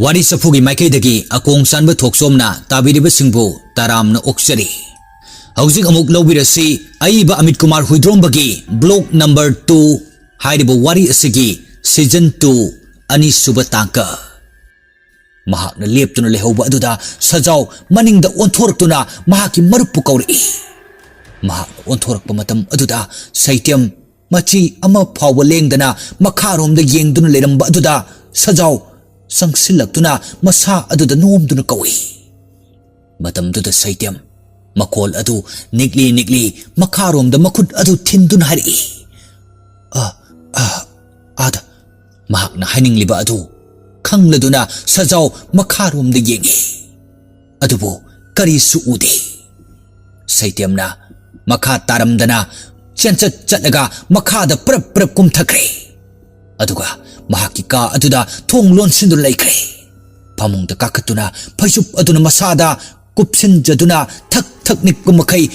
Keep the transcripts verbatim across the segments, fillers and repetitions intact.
ꯋꯥꯔꯤ ꯆꯐꯨꯒꯤ ꯃꯥꯏꯀꯩꯗꯒꯤ ꯑꯀꯣꯡ ꯆꯥꯟꯕ ꯊꯣꯛꯆꯣꯝꯅ ꯇꯥꯕꯤꯔꯤꯕꯁꯤꯡꯕꯨ ꯇꯔꯥꯝꯅ ꯑꯣꯛꯆꯔꯤ꯫ ꯍꯧꯖꯤꯛ ꯑꯃꯨꯛ ꯂꯧꯕꯤꯔꯁꯤ ꯑꯏꯕ ꯑꯃꯤꯠ ꯀꯨꯃꯥꯔ ꯍꯨꯏꯗ꯭ꯔꯣꯝꯕꯒꯤ ꯕ꯭ꯂꯣꯛ ꯅꯝꯕꯔ ꯇꯨ ꯍꯥꯏꯔꯤꯕ ꯋꯥꯔꯤ ꯑꯁꯤꯒꯤ ꯁꯤꯖꯟ ꯇꯨ, ꯑꯅꯤꯁꯨꯕ ꯇꯥꯡꯀꯛ꯫ ꯃꯍꯥꯛꯅ ꯂꯦꯞꯇꯨꯅ ꯂꯩꯍꯧꯕ ꯑꯗꯨꯗ ꯁꯖꯥꯎ ꯃꯅꯤꯡꯗ ꯑꯣꯟꯊꯣꯔꯛꯇꯨꯅ ꯃꯍꯥꯛꯀꯤ ꯃꯔꯨꯞꯄꯨ ꯀꯧꯔꯛꯏ꯫ ꯃꯍꯥꯛꯅ ꯑꯣꯟꯊꯣꯔꯛꯄ ꯃꯇꯝ ꯑꯗꯨꯗ ꯁꯩꯇꯦꯝ ꯃꯆꯤ ꯑꯃ ꯐꯥꯎꯕ ꯂꯦꯡꯗꯅ ꯃꯈꯥꯔꯣꯝꯗ ꯌꯦꯡꯗꯨꯅ ꯂꯩꯔꯝꯕ ꯑꯗꯨꯗ ꯁꯖꯥꯎ ꯆꯪꯁꯤꯜꯂꯛꯇꯨꯅ ꯃꯁꯥ ꯑꯗꯨꯗ ꯅꯣꯝꯗꯨꯅ ꯀꯧꯏ꯫ ꯃꯇꯝꯗꯨꯗ ꯁꯩꯇꯦꯝ ꯃꯈꯣꯜ ꯑꯗꯨ ꯅꯤꯛꯂꯤ ꯅꯤꯛꯂꯤ ꯃꯈꯥꯔꯣꯝꯗ ꯃꯈꯨꯠ ꯑꯗꯨ ꯊꯤꯟꯗꯨꯅ ꯍꯥꯏꯔꯛꯏ, "ꯑ, ꯑ, ꯑꯥꯗ꯫" ꯃꯍꯥꯛꯅ ꯍꯥꯏꯅꯤꯡꯂꯤꯕ ꯑꯗꯨ ꯈꯪꯂꯗꯨꯅ ꯁꯖꯥꯎ ꯃꯈꯥꯔꯣꯝꯗ ꯌꯦꯡꯏ꯫ ꯑꯗꯨꯕꯨ ꯀꯔꯤꯁꯨ ꯎꯗꯦ꯫ ꯁꯩꯇꯦꯝꯅ ꯃꯈꯥ ꯇꯥꯔꯝꯗꯅ ꯆꯦꯟꯆꯠ ꯆꯠꯂꯒ ꯃꯈꯥꯗ ꯄ꯭ꯔꯞ ꯄ꯭ꯔꯞ ꯀꯨꯝꯊꯈ꯭ꯔꯦ꯫ ꯑꯗꯨꯒ ꯃꯍꯥꯛꯀꯤ ꯀꯥ ꯑꯗꯨꯗ ꯊꯣꯡ ꯂꯣꯟꯁꯤꯟꯗꯨꯅ ꯂꯩꯈ꯭ꯔꯦ꯫ ꯐꯃꯨꯡꯗ ꯀꯥꯈꯠꯇꯨꯅ ꯐꯩꯖꯨꯞ ꯑꯗꯨꯅ ꯃꯁꯥꯗ ꯀꯨꯞꯁꯤꯟꯖꯗꯨꯅ ꯊꯛ ꯊꯛ ꯅꯤꯛꯄ ꯃꯈꯩ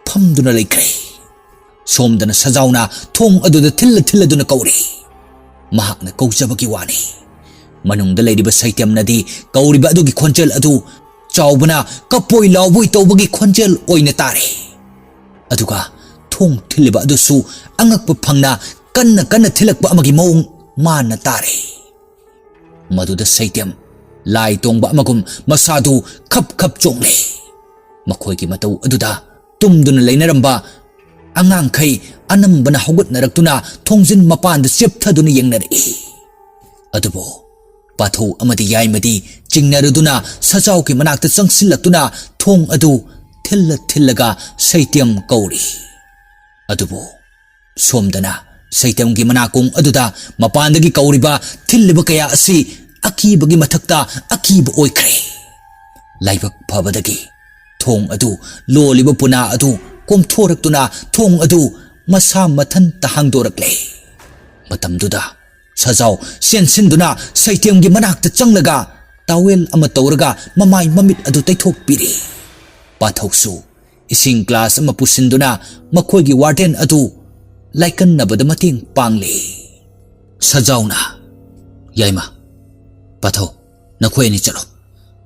ꯐꯝꯗꯨꯅ ꯂꯩꯈ꯭ꯔꯦ꯫ ꯁꯣꯝꯗꯅ ꯁꯖꯥꯎꯅ ꯊꯣꯡ ꯑꯗꯨꯗ ꯊꯤꯜꯂ ꯊꯤꯜꯂꯗꯨꯅ ꯀꯧꯔꯤ꯫ ꯃꯍꯥꯛꯅ ꯀꯧꯖꯕꯒꯤ ꯋꯥꯅꯤ꯫ ꯃꯅꯨꯡꯗ ꯂꯩꯔꯤꯕ ꯁꯩꯇꯦꯝꯅꯗꯤ ꯀꯧꯔꯤꯕ ꯑꯗꯨꯒꯤ ꯈꯣꯟꯖꯦꯜ ꯑꯗꯨ ꯆꯥꯎꯕꯅ ꯀꯞꯄꯣꯏ ꯂꯥꯎꯕꯣꯏ ꯇꯧꯕꯒꯤ ꯈꯣꯟꯖꯦꯜ ꯑꯣꯏꯅ ꯇꯥꯔꯦ꯫ ꯑꯗꯨꯒ ꯊꯣꯡ ꯊꯤꯜꯂꯤꯕ ꯑꯗꯨꯁꯨ ꯑꯉꯛꯄ ꯐꯪꯅ ꯀꯟꯅ ꯀꯟꯅ ꯊꯤꯜꯂꯛꯄ ꯑꯃꯒꯤ ꯃꯑꯣꯡ ꯃꯥꯟꯅ ꯇꯥꯔꯦ꯫ ꯃꯗꯨꯗ ꯁꯩꯇꯦꯝ ꯂꯥꯏ ꯇꯣꯡꯕ ꯑꯃꯒꯨꯝ ꯃꯁꯥꯗꯨ ꯈꯞ ꯈꯞ ꯆꯣꯡꯂꯦ꯫ ꯃꯈꯣꯏꯒꯤ ꯃꯇꯧ ꯑꯗꯨꯗ ꯇꯨꯝꯗꯨꯅ ꯂꯩꯅꯔꯝꯕ ꯑꯉꯥꯡꯈꯩ ꯑꯅꯝꯕꯅ ꯍꯧꯒꯠꯅꯔꯛꯇꯨꯅ ꯊꯣꯡꯖꯤꯟ ꯃꯄꯥꯟꯗ ꯆꯦꯞꯊꯗꯨꯅ ꯌꯦꯡꯅꯔꯛꯏ꯫ ꯑꯗꯨꯕꯨ ꯄꯥꯊꯧ ꯑꯃꯗꯤ ꯌꯥꯏꯃꯗꯤ ꯆꯤꯡꯅꯔꯗꯨꯅ ꯁꯖꯥꯎꯒꯤ ꯃꯅꯥꯛꯇ ꯆꯪꯁꯤꯜꯂꯛꯇꯨꯅ ꯊꯣꯡ ꯑꯗꯨ ꯊꯤꯜꯂ ꯊꯤꯜꯂꯒ ꯁꯩꯇꯦꯝ ꯀꯧꯔꯤ꯫ ꯑꯗꯨꯕꯨ ꯁꯣꯝꯗꯅ ꯁꯩꯇꯦꯝꯒꯤ ꯃꯅꯥꯀꯣꯡ ꯑꯗꯨꯗ ꯃꯄꯥꯟꯗꯒꯤ ꯀꯧꯔꯤꯕ ꯊꯤꯜꯂꯤꯕ ꯀꯌꯥ ꯑꯁꯤ ꯑꯀꯤꯕꯒꯤ ꯃꯊꯛꯇ ꯑꯀꯤꯕ ꯑꯣꯏꯈ꯭ꯔꯦ꯫ ꯂꯥꯏꯕꯛ ꯐꯕꯗꯒꯤ ꯊꯣꯡ ꯑꯗꯨ ꯂꯣꯜꯂꯤꯕ ꯄꯨꯅꯥ ꯑꯗꯨ ꯀꯣꯝꯊꯣꯔꯛꯇꯨꯅ ꯊꯣꯡ ꯑꯗꯨ ꯃꯁꯥ ꯃꯊꯟꯇ ꯍꯥꯡꯗꯣꯔꯛꯂꯦ꯫ ꯃꯇꯝꯗꯨꯗ ꯁꯖꯥꯎ ꯆꯦꯟꯁꯤꯟꯗꯨꯅ ꯁꯩꯇꯦꯝꯒꯤ ꯃꯅꯥꯛꯇ ꯆꯪꯂꯒ ꯇꯥꯋꯦꯜ ꯑꯃ ꯇꯧꯔꯒ ꯃꯃꯥꯏ ꯃꯃꯤꯠ ꯑꯗꯨ ꯇꯩꯊꯣꯛꯄꯤꯔꯤ꯫ ꯄꯥꯊꯧꯁꯨ ꯏꯁꯤꯡ ꯒ꯭ꯂꯥꯁ ꯑꯃ ꯄꯨꯁꯤꯟꯗꯨꯅ ꯃꯈꯣꯏꯒꯤ ꯋꯥꯔꯗꯦꯟ ꯑꯗꯨ ꯂꯥꯏꯀꯟꯅꯕꯗ ꯃꯇꯦꯡ ꯄꯥꯡꯂꯤ꯫ ꯁꯖꯥꯎꯅ, "ꯌꯥꯏꯃ, ꯄꯥꯊꯧ, "ꯅꯈꯣꯏ ꯑꯅꯤ ꯆꯠꯂꯣ,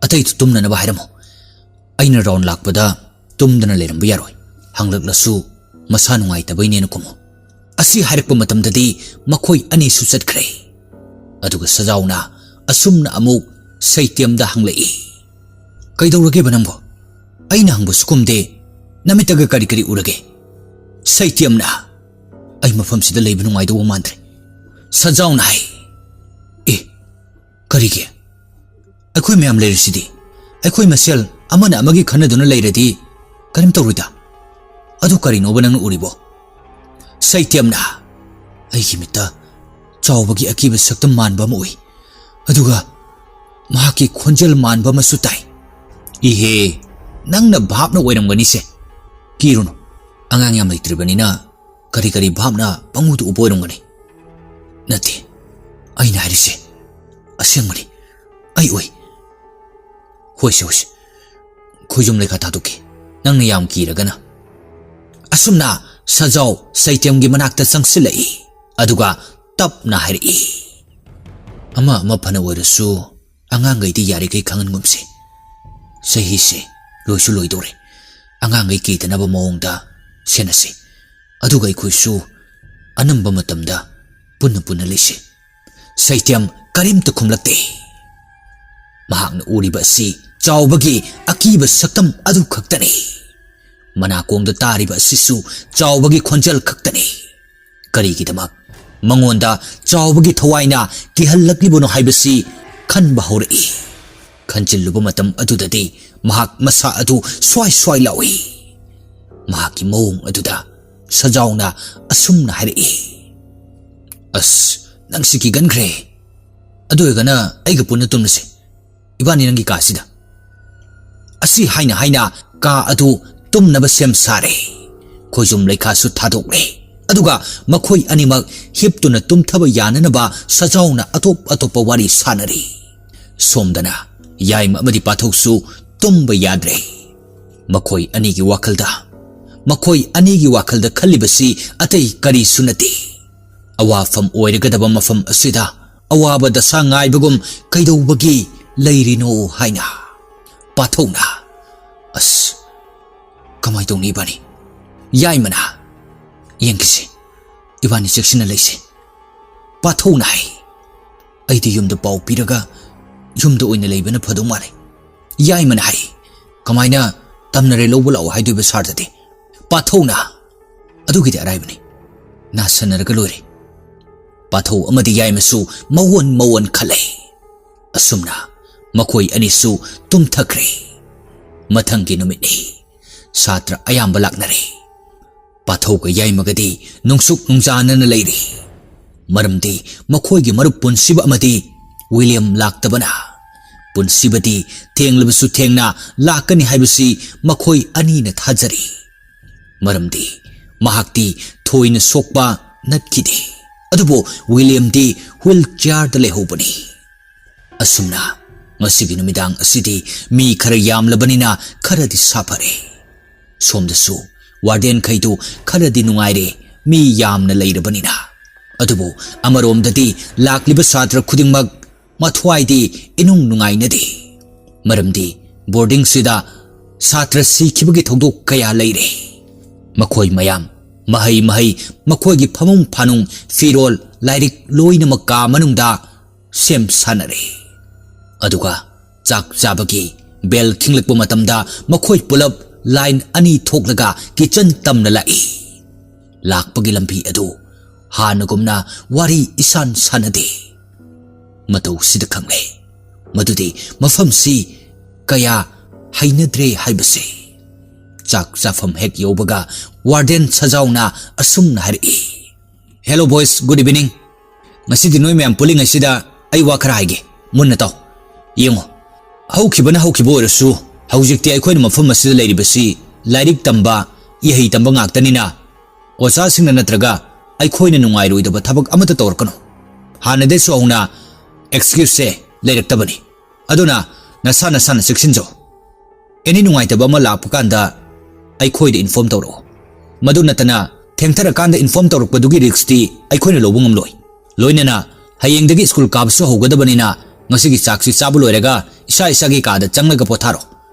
ꯑꯇꯩꯗꯨ ꯇꯨꯝꯅꯅꯕ ꯍꯥꯏꯔꯝꯃꯣ꯫ ꯑꯩꯅ ꯔꯥꯎꯟ ꯂꯥꯛꯄꯗ ꯇꯨꯝꯗꯅ ꯂꯩꯔꯝꯕ ꯌꯥꯔꯣꯏ꯫ ꯍꯪꯂꯛꯂꯁꯨ ꯃꯁꯥ ꯅꯨꯡꯉꯥꯏꯇꯕꯩꯅꯦꯅ ꯈꯨꯝꯃꯨ"꯫ ꯑꯁꯤ ꯍꯥꯏꯔꯛꯄ ꯃꯇꯝꯗꯗꯤ ꯃꯈꯣꯏ ꯑꯅꯤꯁꯨ ꯆꯠꯈ꯭ꯔꯦ꯫ ꯑꯗꯨꯒ ꯁꯖꯥꯎꯅ ꯑꯁꯨꯝꯅ ꯑꯃꯨꯛ ꯁꯩꯇꯦꯝꯗ ꯍꯪꯂꯛꯏ, "ꯀꯩꯗꯧꯔꯒꯦꯕ ꯅꯪꯕꯣ? ꯑꯩꯅ ꯍꯪꯕꯁꯨ ꯈꯨꯝꯗꯦ, ꯅꯃꯤꯠꯇꯒ ꯀꯔꯤ ꯀꯔꯤ ꯎꯔꯒꯦ?" ꯁꯩꯇꯦꯝꯅ, "ꯑꯩ ꯃꯐꯝꯁꯤꯗ ꯂꯩꯕ ꯅꯨꯡꯉꯥꯏꯗꯧꯕ ꯃꯥꯟꯗ꯭ꯔꯦ"꯫ ꯁꯖꯥꯎꯅ ꯍꯥꯏ, "ꯑꯦ, ꯀꯔꯤꯒꯤ? ꯑꯩꯈꯣꯏ ꯃꯌꯥꯝ ꯂꯩꯔꯤꯁꯤꯗꯤ꯫ ꯑꯩꯈꯣꯏ ꯃꯁꯦꯜ ꯑꯃꯅ ꯑꯃꯒꯤ ꯈꯟꯅꯗꯨꯅ ꯂꯩꯔꯗꯤ ꯀꯔꯤꯝ ꯇꯧꯔꯣꯏꯗ꯫ ꯑꯗꯨ ꯀꯔꯤꯅꯣꯕ ꯅꯪꯅ ꯎꯔꯤꯕꯣ?" ꯁꯩꯇꯦꯝꯅ, "ꯑꯩꯒꯤ ꯃꯤꯠꯇ ꯆꯥꯎꯕꯒꯤ ꯑꯀꯤꯕ ꯁꯛꯇꯝ ꯃꯥꯟꯕ ꯑꯃ ꯎꯏ꯫ ꯑꯗꯨꯒ ꯃꯍꯥꯛꯀꯤ ꯈꯣꯟꯖꯦꯜ ꯃꯥꯟꯕ ꯑꯃꯁꯨ ꯇꯥꯏ"꯫ "ꯏꯍꯦ, ꯅꯪꯅ ꯚꯥꯞꯅ ꯑꯣꯏꯔꯝꯒꯅꯤꯁꯦ꯫ ꯀꯤꯔꯨꯅꯨ, ꯑꯉꯥꯡ ꯌꯥꯝ ꯂꯩꯇ꯭ꯔꯤꯕꯅꯤꯅ ꯀꯔꯤ ꯀꯔꯤ ꯚꯥꯞꯅ ꯄꯪꯎꯗ ꯎꯕ ꯑꯣꯏꯔꯝꯒꯅꯤ꯫ ꯅꯠꯇꯦ, ꯑꯩꯅ ꯍꯥꯏꯔꯤꯁꯦ ꯑꯁꯦꯡꯕꯅꯤ꯫ ꯑꯩ ꯎꯏ"꯫ "ꯍꯣꯏꯁꯦ, ꯍꯣꯏꯁꯦ, ꯈꯣꯏꯖꯨꯝ ꯂꯩꯈꯥ ꯊꯥꯗꯣꯛꯀꯦ, ꯅꯪꯅ ꯌꯥꯝ ꯀꯤꯔꯒꯅ"꯫ ꯑꯁꯨꯝꯅ ꯁꯖꯥꯎ ꯁꯩꯇꯦꯝꯒꯤ ꯃꯅꯥꯛꯇ ꯆꯪꯁꯤꯜꯂꯛꯏ꯫ ꯑꯗꯨꯒ ꯇꯞꯅ ꯍꯥꯏꯔꯛꯏ, "ꯑꯃ ꯑꯃ ꯐꯅ ꯑꯣꯏꯔꯁꯨ, ꯑꯉꯥꯡꯈꯩꯗꯤ ꯌꯥꯔꯤꯈꯩ ꯈꯪꯍꯟꯒꯨꯝꯁꯤ꯫ ꯆꯍꯤꯁꯦ ꯂꯣꯏꯁꯨ ꯂꯣꯏꯗꯧꯔꯦ꯫ ꯑꯉꯥꯡꯈꯩ ꯀꯤꯗꯅꯕ ꯃꯑꯣꯡꯗ ꯁꯦꯟꯅꯁꯤ꯫ ꯑꯗꯨꯒ ꯑꯩꯈꯣꯏꯁꯨ ꯑꯅꯝꯕ ꯃꯇꯝꯗ ꯄꯨꯟꯅ ꯄꯨꯟꯅ ꯂꯩꯁꯤ"꯫ ꯁꯩꯇꯦꯝ ꯀꯔꯤꯝꯇ ꯈꯨꯝꯂꯛꯇꯦ꯫ ꯃꯍꯥꯛꯅ ꯎꯔꯤꯕ ꯑꯁꯤ ꯆꯥꯎꯕꯒꯤ ꯑꯀꯤꯕ ꯁꯛꯇꯝ ꯑꯗꯨ ꯈꯛꯇꯅꯤ꯫ ꯃꯅꯥꯀꯣꯡꯗ ꯇꯥꯔꯤꯕ ꯑꯁꯤꯁꯨ ꯆꯥꯎꯕꯒꯤ ꯈꯣꯟꯖꯦꯜ ꯈꯛꯇꯅꯤ꯫ ꯀꯔꯤꯒꯤꯗꯃꯛ ꯃꯉꯣꯟꯗ ꯆꯥꯎꯕꯒꯤ ꯊꯋꯥꯏꯅ ꯀꯤꯍꯜꯂꯛꯂꯤꯕꯅꯣ ꯍꯥꯏꯕꯁꯤ ꯈꯟꯕ ꯍꯧꯔꯛꯏ꯫ ꯈꯟꯖꯤꯜꯂꯨꯕ ꯃꯇꯝ ꯑꯗꯨꯗꯗꯤ ꯃꯍꯥꯛ ꯃꯁꯥ ꯑꯗꯨ ꯁ꯭ꯋꯥꯏ ꯁ꯭ꯋꯥꯏ ꯂꯥꯎꯏ꯫ ꯃꯍꯥꯛꯀꯤ ꯃꯑꯣꯡ ꯑꯗꯨꯗ ꯁꯖꯥꯎꯅ ꯑꯁꯨꯝꯅ ꯍꯥꯏꯔꯛꯏ, "ꯑꯁ, ꯅꯪꯁꯤ ꯀꯤꯒꯟꯈ꯭ꯔꯦ꯫ ꯑꯗꯨ ꯑꯣꯏꯔꯒꯅ ꯑꯩꯒ ꯄꯨꯟꯅ ꯇꯨꯝꯂꯁꯤ꯫ ꯏꯕꯥꯅꯤ ꯅꯪꯒꯤ ꯀꯥꯁꯤꯗ"꯫ ꯑꯁꯤ ꯍꯥꯏꯅ ꯍꯥꯏꯅ ꯀꯥ ꯑꯗꯨ ꯇꯨꯝꯅꯕ ꯁꯦꯝ ꯁꯥꯔꯦ꯫ ꯈꯣꯏꯖꯨꯝ ꯂꯩꯈꯥꯁꯨ ꯊꯥꯗꯣꯛꯂꯦ꯫ ꯑꯗꯨꯒ ꯃꯈꯣꯏ ꯑꯅꯤꯃꯛ ꯍꯤꯞꯇꯨꯅ ꯇꯨꯝꯊꯕ ꯌꯥꯅꯅꯕ ꯁꯖꯥꯎꯅ ꯑꯇꯣꯞ ꯑꯇꯣꯞꯄ ꯋꯥꯔꯤ ꯁꯥꯟꯅꯔꯤ꯫ ꯁꯣꯝꯗꯅ ꯌꯥꯏꯃ ꯑꯃꯗꯤ ꯄꯥꯊꯧꯁꯨ ꯇꯨꯝꯕ ꯌꯥꯗ꯭ꯔꯦ꯫ ꯃꯈꯣꯏ ꯑꯅꯤꯒꯤ ꯋꯥꯈꯜꯗ, ꯃꯈꯣꯏ ꯑꯅꯤꯒꯤ ꯋꯥꯈꯜꯗ ꯈꯜꯂꯤꯕꯁꯤ ꯑꯇꯩ ꯀꯔꯤꯁꯨ ꯅꯠꯇꯦ꯫ ꯑꯋꯥꯐꯝ ꯑꯣꯏꯔꯒꯗꯕ ꯃꯐꯝ ꯑꯁꯤꯗ ꯑꯋꯥꯕ ꯗꯁꯥ ꯉꯥꯏꯕꯒꯨꯝ ꯀꯩꯗꯧꯕꯒꯤ ꯂꯩꯔꯤꯅꯣ ꯍꯥꯏꯅ꯫ ꯄꯥꯊꯧꯅ, "ꯑꯁ, ꯀꯃꯥꯏ ꯇꯧꯅꯤ ꯏꯕꯥꯅꯤ?" ꯌꯥꯏꯃꯅ, "ꯌꯦꯡꯈꯤꯁꯤ, ꯏꯕꯥꯅꯤ ꯆꯦꯛꯁꯤꯟꯅ ꯂꯩꯁꯤ꯫" ꯄꯥꯊꯧꯅ ꯍꯥꯏ, "ꯑꯩꯗꯤ ꯌꯨꯝꯗ ꯄꯥꯎ ꯄꯤꯔꯒ ꯌꯨꯝꯗ ꯑꯣꯏꯅ ꯂꯩꯕꯅ ꯐꯗꯧ ꯃꯥꯜꯂꯦ꯫" ꯌꯥꯏꯃꯅ ꯍꯥꯏ, "ꯀꯃꯥꯏꯅ ꯇꯝꯅꯔꯦ ꯂꯧꯕ ꯂꯥꯛꯑꯣ ꯍꯥꯏꯗꯣꯏꯕ ꯁꯥꯔꯗꯗꯤ?" ꯄꯥꯊꯧꯅ, "ꯑꯗꯨꯒꯤꯗꯤ ꯑꯔꯥꯏꯕꯅꯤ, ꯅꯥꯁꯟꯅꯔꯒ ꯂꯣꯏꯔꯦ꯫" ꯄꯥꯊꯧ ꯑꯃꯗꯤ ꯌꯥꯏꯃꯁꯨ ꯃꯑꯣꯟ ꯃꯑꯣꯟ ꯈꯜꯂꯦ꯫ ꯑꯁꯨꯝꯅ ꯃꯈꯣꯏ ꯑꯅꯤꯁꯨ ꯇꯨꯝꯊꯈ꯭ꯔꯦ꯫ ꯃꯊꯪꯒꯤ ꯅꯨꯃꯤꯠꯅꯤ꯫ ꯁꯥꯇ꯭ꯔ ꯑꯌꯥꯝꯕ ꯂꯥꯛꯅꯔꯦ꯫ ꯄꯥꯊꯧꯒ ꯌꯥꯏꯃꯒꯗꯤ ꯅꯨꯡꯁꯨꯛ ꯅꯨꯡꯖꯥꯅꯅ ꯂꯩꯔꯤ꯫ ꯃꯔꯝꯗꯤ ꯃꯈꯣꯏꯒꯤ ꯃꯔꯨꯞ ꯄꯨꯟꯁꯤꯕ ꯑꯃꯗꯤ ꯋꯤꯂꯤꯌꯝ ꯂꯥꯛꯇꯕꯅ꯫ ꯄꯨꯟꯁꯤꯕꯗꯤ ꯊꯦꯡꯂꯕꯁꯨ ꯊꯦꯡꯅ ꯂꯥꯛꯀꯅꯤ ꯍꯥꯏꯕꯁꯤ ꯃꯈꯣꯏ ꯑꯅꯤꯅ ꯊꯥꯖꯔꯤ꯫ ꯃꯔꯝꯗꯤ ꯃꯍꯥꯛꯇꯤ ꯊꯣꯏꯅ ꯁꯣꯛꯄ ꯅꯠꯈꯤꯗꯦ꯫ ꯑꯗꯨꯕꯨ ꯋꯤꯂꯤꯌꯝꯗꯤ ꯍꯨꯏꯜ ꯆꯤꯌꯥꯔꯗ ꯂꯩꯍꯧꯕꯅꯤ꯫ ꯑꯁꯨꯝꯅ ꯉꯁꯤꯒꯤ ꯅꯨꯃꯤꯗꯥꯡ ꯑꯁꯤꯗꯤ ꯃꯤ ꯈꯔ ꯌꯥꯝꯂꯕꯅꯤꯅ ꯈꯔꯗꯤ ꯁꯥꯐꯔꯦ꯫ ꯁꯣꯝꯗꯁꯨ ꯋꯥꯔꯗꯦꯟꯈꯩꯗꯨ ꯈꯔꯗꯤ ꯅꯨꯡꯉꯥꯏꯔꯦ, ꯃꯤ ꯌꯥꯝꯅ ꯂꯩꯔꯕꯅꯤꯅ꯫ ꯑꯗꯨꯕꯨ ꯑꯃꯔꯣꯝꯗꯗꯤ ꯂꯥꯛꯂꯤꯕ ꯁꯥꯇ꯭ꯔ ꯈꯨꯗꯤꯡꯃꯛ ꯃꯊ꯭ꯋꯥꯏꯗꯤ ꯏꯅꯨꯡ ꯅꯨꯡꯉꯥꯏꯅꯗꯦ꯫ ꯃꯔꯝꯗꯤ ꯕꯣꯔꯗꯤꯡꯁꯤꯗ ꯁꯥꯇ꯭ꯔ ꯁꯤꯈꯤꯕꯒꯤ ꯊꯧꯗꯣꯛ ꯀꯌꯥ ꯂꯩꯔꯦ꯫ ꯃꯈꯣꯏ ꯃꯌꯥꯝ ꯃꯍꯩ ꯃꯍꯩ, ꯃꯈꯣꯏꯒꯤ ꯐꯃꯨꯡ ꯐꯥꯅꯨꯡ, ꯐꯤꯔꯣꯜ, ꯂꯥꯏꯔꯤꯛ ꯂꯣꯏꯅꯃꯛ ꯀꯥ ꯃꯅꯨꯡꯗ ꯁꯦꯝ ꯁꯥꯅꯔꯦ꯫ ꯑꯗꯨꯒ ꯆꯥꯛ ꯆꯥꯕꯒꯤ ꯕꯦꯜ ꯈꯤꯡꯂꯛꯄ ꯃꯇꯝꯗ ꯃꯈꯣꯏ ꯄꯨꯂꯞ ꯂꯥꯏꯟ ꯑꯅꯤ ꯊꯣꯛꯂꯒ ꯀꯤꯆꯟ ꯇꯝꯅ ꯂꯥꯛꯏ꯫ ꯂꯥꯛꯄꯒꯤ ꯂꯝꯕꯤ ꯑꯗꯨ ꯍꯥꯟꯅꯒꯨꯝꯅ ꯋꯥꯔꯤ ꯏꯁꯥꯟ ꯁꯥꯟꯅꯗꯦ꯫ ꯃꯇꯧꯁꯤꯗ ꯈꯪꯂꯦ ꯃꯗꯨꯗꯤ ꯃꯐꯝꯁꯤ ꯀꯌꯥ ꯍꯩꯅꯗ꯭ꯔꯦ ꯍꯥꯏꯕꯁꯦ꯫ ꯆꯥꯛ ꯆꯥꯐꯝ ꯍꯦꯛ ꯌꯧꯕꯒ ꯋꯥꯔꯗꯦꯟ ꯁꯖꯥꯎꯅ ꯑꯁꯨꯝꯅ ꯍꯥꯏꯔꯛꯏ, "Hello boys, good evening꯫ ꯉꯁꯤꯗꯤ ꯅꯣꯏ ꯃꯌꯥꯝ ꯄꯨꯜꯂꯤꯉꯩꯁꯤꯗ ꯑꯩ ꯋꯥ ꯈꯔ ꯍꯥꯏꯒꯦ, ꯃꯨꯟꯅ ꯇꯥꯎ꯫ ꯌꯦꯡꯉꯣ, ꯍꯧꯈꯤꯕꯅ ꯍꯧꯈꯤꯕ ꯑꯣꯏꯔꯁꯨ, ꯍꯧꯖꯤꯛꯇꯤ ꯑꯩꯈꯣꯏꯅ ꯃꯐꯝ ꯑꯁꯤꯗ ꯂꯩꯔꯤꯕꯁꯤ ꯂꯥꯏꯔꯤꯛ ꯇꯝꯕ, ꯏꯍꯩ ꯇꯝꯕ ꯉꯥꯛꯇꯅꯤꯅ, ꯑꯣꯖꯥꯁꯤꯡꯅ ꯅꯠꯇ꯭ꯔꯒ ꯑꯩꯈꯣꯏꯅ ꯅꯨꯡꯉꯥꯏꯔꯣꯏꯗꯕ ꯊꯕꯛ ꯑꯃꯠꯇ ꯇꯧꯔꯛꯀꯅꯨ꯫ ꯍꯥꯟꯅꯗꯩꯁꯨ ꯍꯧꯅ excuse ꯁꯦ ꯂꯩꯔꯛꯇꯕꯅꯤ꯫ ꯑꯗꯨꯅ ꯅꯁꯥ ꯅꯁꯥꯅ ꯆꯦꯛꯁꯤꯟꯖꯧ꯫ ꯑꯦꯅꯤ ꯅꯨꯡꯉꯥꯏꯇꯕ ꯑꯃ ꯂꯥꯛꯄ ꯀꯥꯟꯗ ꯑꯩꯈꯣꯏꯗ inform ꯇꯧꯔꯛꯑꯣ꯫ ꯃꯗꯨ ꯅꯠꯇꯅ ꯊꯦꯡꯊꯔꯀꯥꯟꯗ inform ꯇꯧꯔꯛꯄꯗꯨꯒꯤ risk ꯇꯤ ꯑꯩꯈꯣꯏꯅ ꯂꯧꯕ ꯉꯝꯂꯣꯏ꯫ ꯂꯣꯏꯅꯅ ꯍꯌꯦꯡꯗꯒꯤ ꯁ꯭ꯀꯨꯜ ꯀꯥꯕꯁꯨ ꯍꯧꯒꯗꯕꯅꯤꯅ "ꯉꯁꯤꯒꯤ ꯆꯥꯛꯁꯤ ꯆꯥꯕ ꯂꯣꯏꯔꯒ ꯏꯁꯥ ꯏꯁꯥꯒꯤ ꯀꯥꯗ ꯆꯪꯂꯒ ꯄꯣꯊꯥꯔꯣ꯫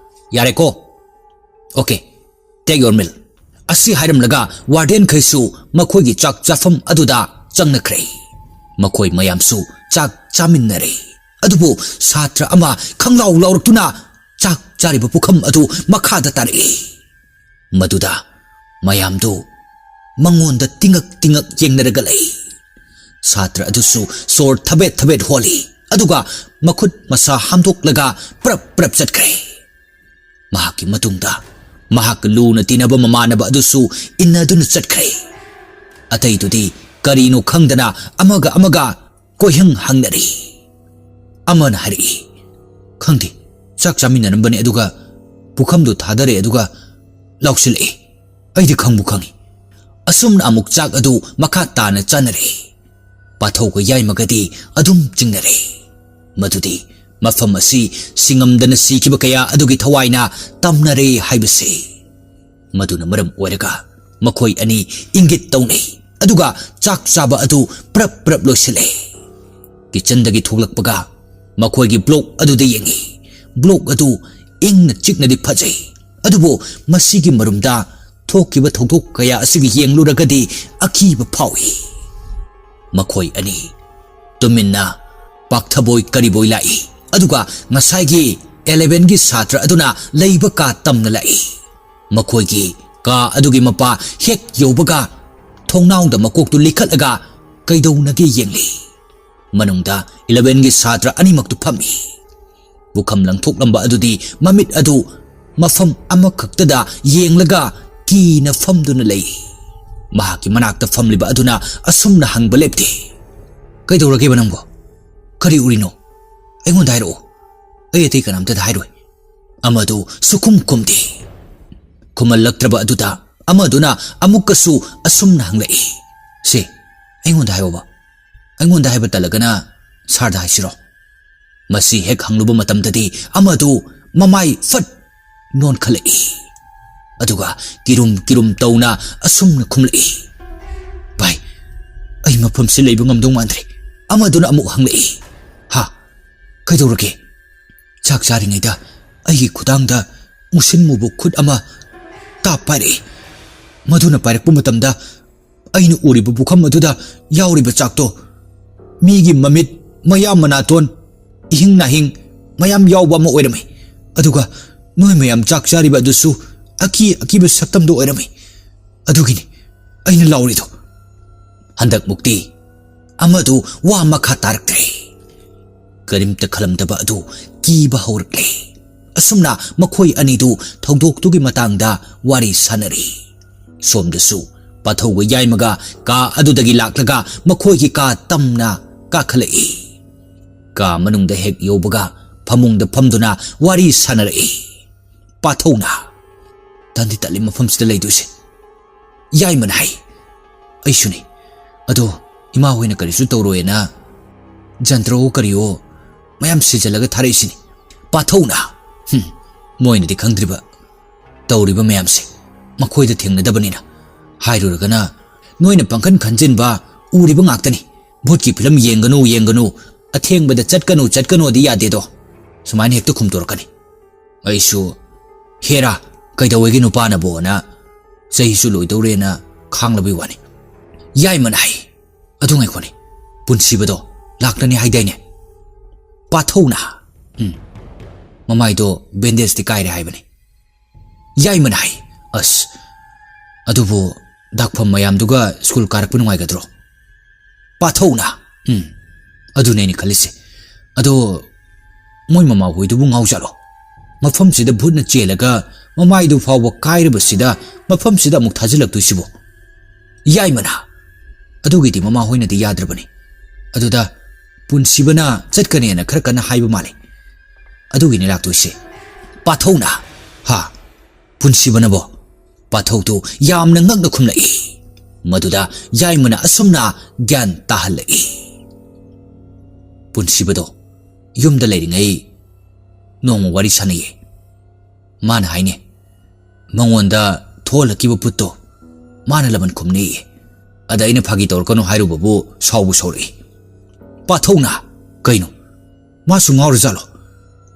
ꯌꯥꯔꯦꯀꯣ? Okay, take your meal." ꯑꯁꯤ ꯍꯥꯏꯔꯝꯂꯒ ꯋꯥꯔꯗꯦꯟꯈꯩꯁꯨ ꯃꯈꯣꯏꯒꯤ ꯆꯥꯛ ꯆꯥꯐꯝ ꯑꯗꯨꯗ ꯆꯪꯅꯈ꯭ꯔꯦ꯫ ꯃꯈꯣꯏ ꯃꯌꯥꯝꯁꯨ ꯆꯥꯛ ꯆꯥꯃꯤꯟꯅꯔꯦ꯫ ꯑꯗꯨꯕꯨ ꯁꯥꯇ꯭ꯔ ꯑꯃ ꯈꯪꯂꯥꯎ ꯂꯥꯎꯔꯛꯇꯨꯅ ꯆꯥꯛ ꯆꯥꯔꯤꯕ ꯄꯨꯈꯝ ꯑꯗꯨ ꯃꯈꯥꯗ ꯇꯥꯔꯛꯏ꯫ ꯃꯗꯨꯗ ꯃꯌꯥꯝꯗꯨ ꯃꯉꯣꯟꯗ ꯇꯤꯡꯉꯛ ꯇꯤꯡꯉꯛ ꯌꯦꯡꯅꯔꯒ ꯂꯩ꯫ ꯁꯥꯇ꯭ꯔ ꯑꯗꯨꯁꯨ ꯁꯣꯔ ꯊꯕꯦꯠ ꯊꯕꯦꯠ ꯍꯣꯜꯂꯤ, ꯑꯗꯨꯒ ꯃꯈꯨꯠ ꯃꯁꯥ ꯍꯥꯝꯗꯣꯛꯂꯒ ꯄ꯭ꯔꯞ ꯄ꯭ꯔꯞ ꯆꯠꯈ꯭ꯔꯦ꯫ ꯃꯍꯥꯛꯀꯤ ꯃꯇꯨꯡꯗ ꯃꯍꯥꯛꯀ ꯂꯨꯅ ꯇꯤꯟꯅꯕ ꯃꯃꯥꯟꯅꯕ ꯑꯗꯨꯁꯨ ꯏꯟꯅꯗꯨꯅ ꯆꯠꯈ꯭ꯔꯦ꯫ ꯑꯇꯩꯗꯨꯗꯤ ꯀꯔꯤꯅꯣ ꯈꯪꯗꯅ ꯑꯃꯒ ꯑꯃꯒ ꯀꯣꯏꯍꯪ ꯍꯪꯅꯔꯤ꯫ ꯑꯃꯅ ꯍꯥꯏꯔꯛꯏ, "ꯈꯪꯗꯦ, ꯆꯥꯛ ꯆꯥꯃꯤꯟꯅꯔꯝꯕꯅꯦ, ꯑꯗꯨꯒ ꯄꯨꯈꯝꯗꯨ ꯊꯥꯗꯔꯦ, ꯑꯗꯨꯒ ꯂꯥꯎꯁꯤꯜꯂꯛꯏ꯫ ꯑꯩꯗꯤ ꯈꯪꯕꯨ ꯈꯪꯉꯤ꯫" ꯑꯁꯨꯝꯅ ꯑꯃꯨꯛ ꯆꯥꯛ ꯑꯗꯨ ꯃꯈꯥ ꯇꯥꯅ ꯆꯥꯅꯔꯦ꯫ ꯄꯥꯊꯧꯒ ꯌꯥꯏꯃꯒꯗꯤ ꯑꯗꯨꯝ ꯆꯤꯡꯅꯔꯦ꯫ ꯃꯗꯨꯗꯤ ꯃꯐꯝ ꯑꯁꯤ ꯁꯤꯡꯉꯝꯗꯅ ꯁꯤꯈꯤꯕ ꯀꯌꯥ ꯑꯗꯨꯒꯤ ꯊꯋꯥꯏꯅ ꯇꯝꯅꯔꯦ ꯍꯥꯏꯕꯁꯤ꯫ ꯃꯗꯨꯅ ꯃꯔꯝ ꯑꯣꯏꯔꯒ ꯃꯈꯣꯏ ꯑꯅꯤ ꯏꯪꯒꯤꯠ ꯇꯧꯅꯩ, ꯑꯗꯨꯒ ꯆꯥꯛ ꯆꯥꯕ ꯑꯗꯨ ꯄ꯭ꯔꯞ ꯄ꯭ꯔꯞ ꯂꯣꯏꯁꯤꯜꯂꯦ꯫ ꯀꯤꯆꯟꯗꯒꯤ ꯊꯣꯛꯂꯛꯄꯒ ꯃꯈꯣꯏꯒꯤ ꯕ꯭ꯂꯣꯛ ꯑꯗꯨꯗ ꯌꯦꯡꯉꯤ꯫ ꯕ꯭ꯂꯣꯛ ꯑꯗꯨ ꯏꯪꯅ ꯆꯤꯛꯅꯗꯤ ꯐꯖꯩ, ꯑꯗꯨꯕꯨ ꯃꯁꯤꯒꯤ ꯃꯔꯨꯝꯗ ꯊꯣꯛꯈꯤꯕ ꯊꯧꯗꯣꯛ ꯀꯌꯥ ꯑꯁꯤꯒꯤ ꯌꯦꯡꯂꯨꯔꯒꯗꯤ ꯑꯀꯤꯕ ꯐꯥꯎꯏ꯫ ꯃꯈꯣꯏ ꯑꯅꯤ ꯇꯨꯃꯤꯟꯅ ꯄꯥꯛꯊꯕꯣꯏ ꯀꯔꯤꯕꯣꯏ ꯂꯥꯛꯏ, ꯑꯗꯨꯒ ꯉꯁꯥꯏꯒꯤ elevenꯒꯤ ꯁꯥꯇ꯭ꯔ ꯑꯗꯨꯅ ꯂꯩꯕ ꯀꯥ ꯇꯝꯅ ꯂꯥꯛꯏ꯫ ꯃꯈꯣꯏꯒꯤ ꯀꯥ ꯑꯗꯨꯒꯤ ꯃꯄꯥ ꯍꯦꯛ ꯌꯧꯕꯒ ꯊꯣꯡꯅꯥꯎꯗ ꯃꯀꯣꯛꯇꯨ ꯂꯤꯈꯠꯂꯒ ꯀꯩꯗꯧꯅꯒꯦ ꯌꯦꯡꯂꯤ꯫ ꯃꯅꯨꯡꯗ elevenꯒꯤ ꯁꯥꯇ꯭ꯔ ꯑꯅꯤꯃꯛꯇꯨ ꯐꯝꯃꯤ꯫ ꯄꯨꯈꯝ ꯂꯪꯊꯣꯛꯂꯝꯕ ꯑꯗꯨꯗꯤ ꯃꯃꯤꯠ ꯑꯗꯨ ꯃꯐꯝ ꯑꯃꯈꯛꯇꯗ ꯌꯦꯡꯂꯒ ꯀꯤꯅ ꯐꯝꯗꯨꯅ ꯂꯩ꯫ ꯃꯍꯥꯛꯀꯤ ꯃꯅꯥꯛꯇ ꯐꯝꯂꯤꯕ ꯑꯗꯨꯅ ꯑꯁꯨꯝꯅ ꯍꯪꯕ ꯂꯦꯞꯇꯦ, "ꯀꯩꯗꯧꯔꯒꯦꯕ ꯅꯪꯕꯣ? ꯀꯔꯤ ꯎꯔꯤꯅꯣ? ꯑꯩꯉꯣꯟꯗ ꯍꯥꯏꯔꯛꯑꯣ꯫ ꯑꯩ ꯑꯇꯩ ꯀꯅꯥꯝꯇꯗ ꯍꯥꯏꯔꯣꯏ꯫" ꯑꯃꯗꯨ ꯁꯨꯈꯨꯝ ꯈꯨꯝꯗꯦ꯫ ꯈꯨꯝꯍꯜꯂꯛꯇ꯭ꯔꯕ ꯑꯗꯨꯗ ꯑꯃꯗꯨꯅ ꯑꯃꯨꯛꯀꯁꯨ ꯑꯁꯨꯝꯅ ꯍꯪꯂꯛꯏ, "ꯁꯦ, ꯑꯩꯉꯣꯟꯗ ꯍꯥꯏꯌꯣꯕ꯫ ꯑꯩꯉꯣꯟꯗ ꯍꯥꯏꯕ ꯇꯜꯂꯒꯅ ꯁꯥꯔꯗ ꯍꯥꯏꯁꯤꯔꯣ?" ꯃꯁꯤ ꯍꯦꯛ ꯍꯪꯂꯨꯕ ꯃꯇꯝꯗꯗꯤ ꯑꯃꯗꯨ ꯃꯃꯥꯏ ꯐꯠ ꯅꯣꯟꯈꯠꯂꯛꯏ꯫ ꯑꯗꯨꯒ ꯀꯤꯔꯨꯝ ꯀꯤꯔꯨꯝ ꯇꯧꯅ ꯑꯁꯨꯝꯅ ꯈꯨꯝꯂꯛꯏ, "ꯚꯥꯏ, ꯑꯩ ꯃꯐꯝꯁꯤ ꯂꯩꯕ ꯉꯝꯗꯧ ꯃꯥꯟꯗ꯭ꯔꯦ꯫" ꯑꯃꯗꯨꯅ ꯑꯃꯨꯛ ꯍꯪꯂꯛꯏ, "ꯍꯥ? "ꯀꯩꯗꯧꯔꯒꯦ?" "ꯆꯥꯛ ꯆꯥꯔꯤꯉꯩꯗ ꯑꯩꯒꯤ ꯈꯨꯗꯥꯡꯗ ꯃꯨꯁꯤꯟ ꯃꯨꯕ ꯈꯨꯠ ꯑꯃ ꯇꯥꯞ ꯄꯥꯏꯔꯛꯏ꯫ ꯃꯗꯨꯅ ꯄꯥꯏꯔꯛꯄ ꯃꯇꯝꯗ ꯑꯩꯅ ꯎꯔꯤꯕ ꯄꯨꯈꯝ ꯑꯗꯨꯗ ꯌꯥꯎꯔꯤꯕ ꯆꯥꯛꯇꯣ ꯃꯤꯒꯤ ꯃꯃꯤꯠ, ꯃꯌꯥ, ꯃꯅꯥꯇꯣꯟ, ꯏꯍꯤꯡ ꯅꯥꯍꯤꯡ ꯃꯌꯥꯝ ꯌꯥꯎꯕ ꯑꯃ ꯑꯣꯏꯔꯝꯃꯤ꯫ ꯑꯗꯨꯒ ꯅꯣꯏ ꯃꯌꯥꯝ ꯆꯥꯛ ꯆꯥꯔꯤꯕ ꯑꯗꯨꯁꯨ ꯑꯀꯤ ꯑꯀꯤꯕ ꯁꯛꯇꯝꯗꯣ ꯑꯣꯏꯔꯝꯃꯤ꯫ ꯑꯗꯨꯒꯤꯅꯤ ꯑꯩꯅ ꯂꯥꯎꯔꯤꯗꯣ꯫" ꯍꯟꯗꯛꯃꯨꯛꯇꯤ ꯑꯃꯗꯨ ꯋꯥ ꯃꯈꯥ ꯇꯥꯔꯛꯇ꯭ꯔꯦ꯫ ꯀꯔꯤꯝꯇ ꯈꯜꯂꯝꯗꯕ ꯑꯗꯨ ꯀꯤꯕ ꯍꯧꯔꯛꯂꯦ꯫ ꯑꯁꯨꯝꯅ ꯃꯈꯣꯏ ꯑꯅꯤꯗꯨ ꯊꯧꯗꯣꯛꯇꯨꯒꯤ ꯃꯇꯥꯡꯗ ꯋꯥꯔꯤ ꯁꯥꯟꯅꯔꯤ꯫ ꯁꯣꯝꯗꯁꯨ ꯄꯥꯊꯧꯒ ꯌꯥꯏꯃꯒ ꯀꯥ ꯑꯗꯨꯗꯒꯤ ꯂꯥꯛꯂꯒ ꯃꯈꯣꯏꯒꯤ ꯀꯥ ꯇꯝꯅ ꯀꯥꯈꯠꯂꯛꯏ꯫ ꯀꯥ ꯃꯅꯨꯡꯗ ꯍꯦꯛ ꯌꯧꯕꯒ ꯐꯃꯨꯡꯗ ꯐꯝꯗꯨꯅ ꯋꯥꯔꯤ ꯁꯥꯟꯅꯔꯛꯏ꯫ ꯄꯥꯊꯧꯅ, "ꯇꯟꯗꯤ ꯇꯜꯂꯤ ꯃꯐꯝꯁꯤꯗ ꯂꯩꯗꯣꯏꯁꯦ꯫" ꯌꯥꯏꯃꯅ ꯍꯥꯏ, "ꯑꯩꯁꯨꯅꯤ꯫ ꯑꯗꯣ ꯏꯃꯥ ꯍꯣꯏꯅ ꯀꯔꯤꯁꯨ ꯇꯧꯔꯣꯏꯅ ꯖꯟꯇ꯭ꯔꯑꯣ ꯀꯔꯤꯑꯣ ꯃꯌꯥꯝ ꯁꯤꯖꯜꯂꯒ ꯊꯥꯔꯛꯏꯁꯤꯅꯤ꯫" ꯄꯥꯊꯧꯅ, "ꯍꯨꯝ, ꯃꯣꯏꯅꯗꯤ ꯈꯪꯗ꯭ꯔꯤꯕ ꯇꯧꯔꯤꯕ ꯃꯌꯥꯝꯁꯦ꯫ ꯃꯈꯣꯏꯗ ꯊꯦꯡꯅꯗꯕꯅꯤꯅ ꯍꯥꯏꯔꯨꯔꯒꯅ ꯅꯣꯏꯅ ꯄꯪꯈꯟ ꯈꯟꯖꯤꯟꯕ ꯎꯔꯤꯕ ꯉꯥꯛꯇꯅꯤ꯫ ꯚꯨꯠꯀꯤ ꯐꯤꯂꯝ ꯌꯦꯡꯒꯅꯨ, ꯌꯦꯡꯒꯅꯨ, ꯑꯊꯦꯡꯕꯗ ꯆꯠꯀꯅꯨ, ꯆꯠꯀꯅꯨꯗꯤ ꯌꯥꯗꯦꯗꯣ꯫" ꯁꯨꯃꯥꯏꯅ ꯍꯦꯛꯇ ꯈꯨꯝꯗꯣꯔꯛꯀꯅꯤ꯫ ꯑꯩꯁꯨ, "ꯍꯦꯔꯥ, ꯀꯩꯗꯧꯋꯦꯒꯦ ꯅꯨꯄꯥꯅꯕꯣꯅ ꯆꯍꯤꯁꯨ ꯂꯣꯏꯗꯧꯔꯦꯅ ꯈꯥꯡꯂꯕꯩ ꯋꯥꯅꯤ꯫" ꯌꯥꯏꯃꯅ ꯍꯥꯏ, "ꯑꯗꯨ ꯉꯥꯏꯈꯣꯅꯦ, ꯄꯨꯟꯁꯤꯕꯗꯣ ꯂꯥꯛꯂꯅꯤ ꯍꯥꯏꯗꯥꯏꯅꯦ?" ꯄꯥꯊꯧꯅ, "ꯎꯝ, ꯃꯃꯥꯏꯗꯣ ꯕꯦꯟꯗꯦꯖꯇꯤ ꯀꯥꯏꯔꯦ ꯍꯥꯏꯕꯅꯤ꯫" ꯌꯥꯏꯃꯅ ꯍꯥꯏ, "ꯑꯁ, ꯑꯗꯨꯕꯨ ꯗꯥꯛꯐꯝ ꯃꯌꯥꯝꯗꯨꯒ ꯁ꯭ꯀꯨꯜ ꯀꯥꯔꯛꯄ ꯅꯨꯡꯉꯥꯏꯒꯗ꯭ꯔꯣ?" ꯄꯥꯊꯧꯅ, "ꯎꯝ, ꯑꯗꯨꯅꯦ ꯑꯩꯅ ꯈꯜꯂꯤꯁꯦ꯫ ꯑꯗꯣ ꯃꯣꯏ ꯃꯃꯥ ꯍꯣꯏꯗꯨꯕꯨ ꯉꯥꯎꯖꯥꯠꯂꯣ? ꯃꯐꯝꯁꯤꯗ ꯚꯨꯠꯅ ꯆꯦꯜꯂꯒ ꯃꯃꯥꯏꯗꯨ ꯐꯥꯎꯕ ꯀꯥꯏꯔꯕꯁꯤꯗ ꯃꯐꯝꯁꯤꯗ ꯑꯃꯨꯛ ꯊꯥꯖꯤꯜꯂꯛꯇꯣꯏꯁꯤꯕꯨ?" ꯌꯥꯏꯃꯅ, "ꯑꯗꯨꯒꯤꯗꯤ ꯃꯃꯥ ꯍꯣꯏꯅꯗꯤ ꯌꯥꯗ꯭ꯔꯕꯅꯤ꯫ ꯑꯗꯨꯗ ꯄꯨꯟꯁꯤꯕꯅ ꯆꯠꯀꯅꯦꯅ ꯈꯔ ꯀꯟꯅ ꯍꯥꯏꯕ ꯃꯥꯜꯂꯤ꯫ ꯑꯗꯨꯒꯤꯅꯤ ꯂꯥꯛꯇꯣꯏꯁꯦ꯫" ꯄꯥꯊꯧꯅ, "ꯍꯥ? ꯄꯨꯟꯁꯤꯕꯅꯕꯣ?" ꯄꯥꯊꯧꯗꯨ ꯌꯥꯝꯅ ꯉꯛꯅ ꯈꯨꯝꯂꯛꯏ꯫ ꯃꯗꯨꯗ ꯌꯥꯏꯃꯅ ꯑꯁꯨꯝꯅ ꯒ꯭ꯌꯥꯟ ꯇꯥꯍꯜꯂꯛꯏ꯫ ꯄꯨꯟꯁꯤꯕꯗꯣ ꯌꯨꯝꯗ ꯂꯩꯔꯤꯉꯩ ꯅꯣꯡꯃ ꯋꯥꯔꯤ ꯁꯥꯟꯅꯩꯌꯦ꯫ ꯃꯥꯅ ꯍꯥꯏꯅꯦ, ꯃꯉꯣꯟꯗ ꯊꯣꯛꯍꯜꯂꯛꯈꯤꯕ ꯄꯨꯠꯇꯣ ꯃꯥꯅ ꯂꯃꯟ ꯈꯨꯝꯅꯤꯌꯦ꯫ ꯑꯗ ꯑꯩꯅ ꯐꯥꯒꯤ ꯇꯧꯔꯛꯀꯅꯨ ꯍꯥꯏꯔꯨꯕꯕꯨ ꯁꯥꯎꯕꯨ ꯁꯥꯎꯔꯛꯏ꯫ ꯄꯥꯊꯧꯅ, "ꯀꯩꯅꯣ? ꯃꯥꯁꯨ ꯉꯥꯎꯔꯖꯥꯠꯂꯣ?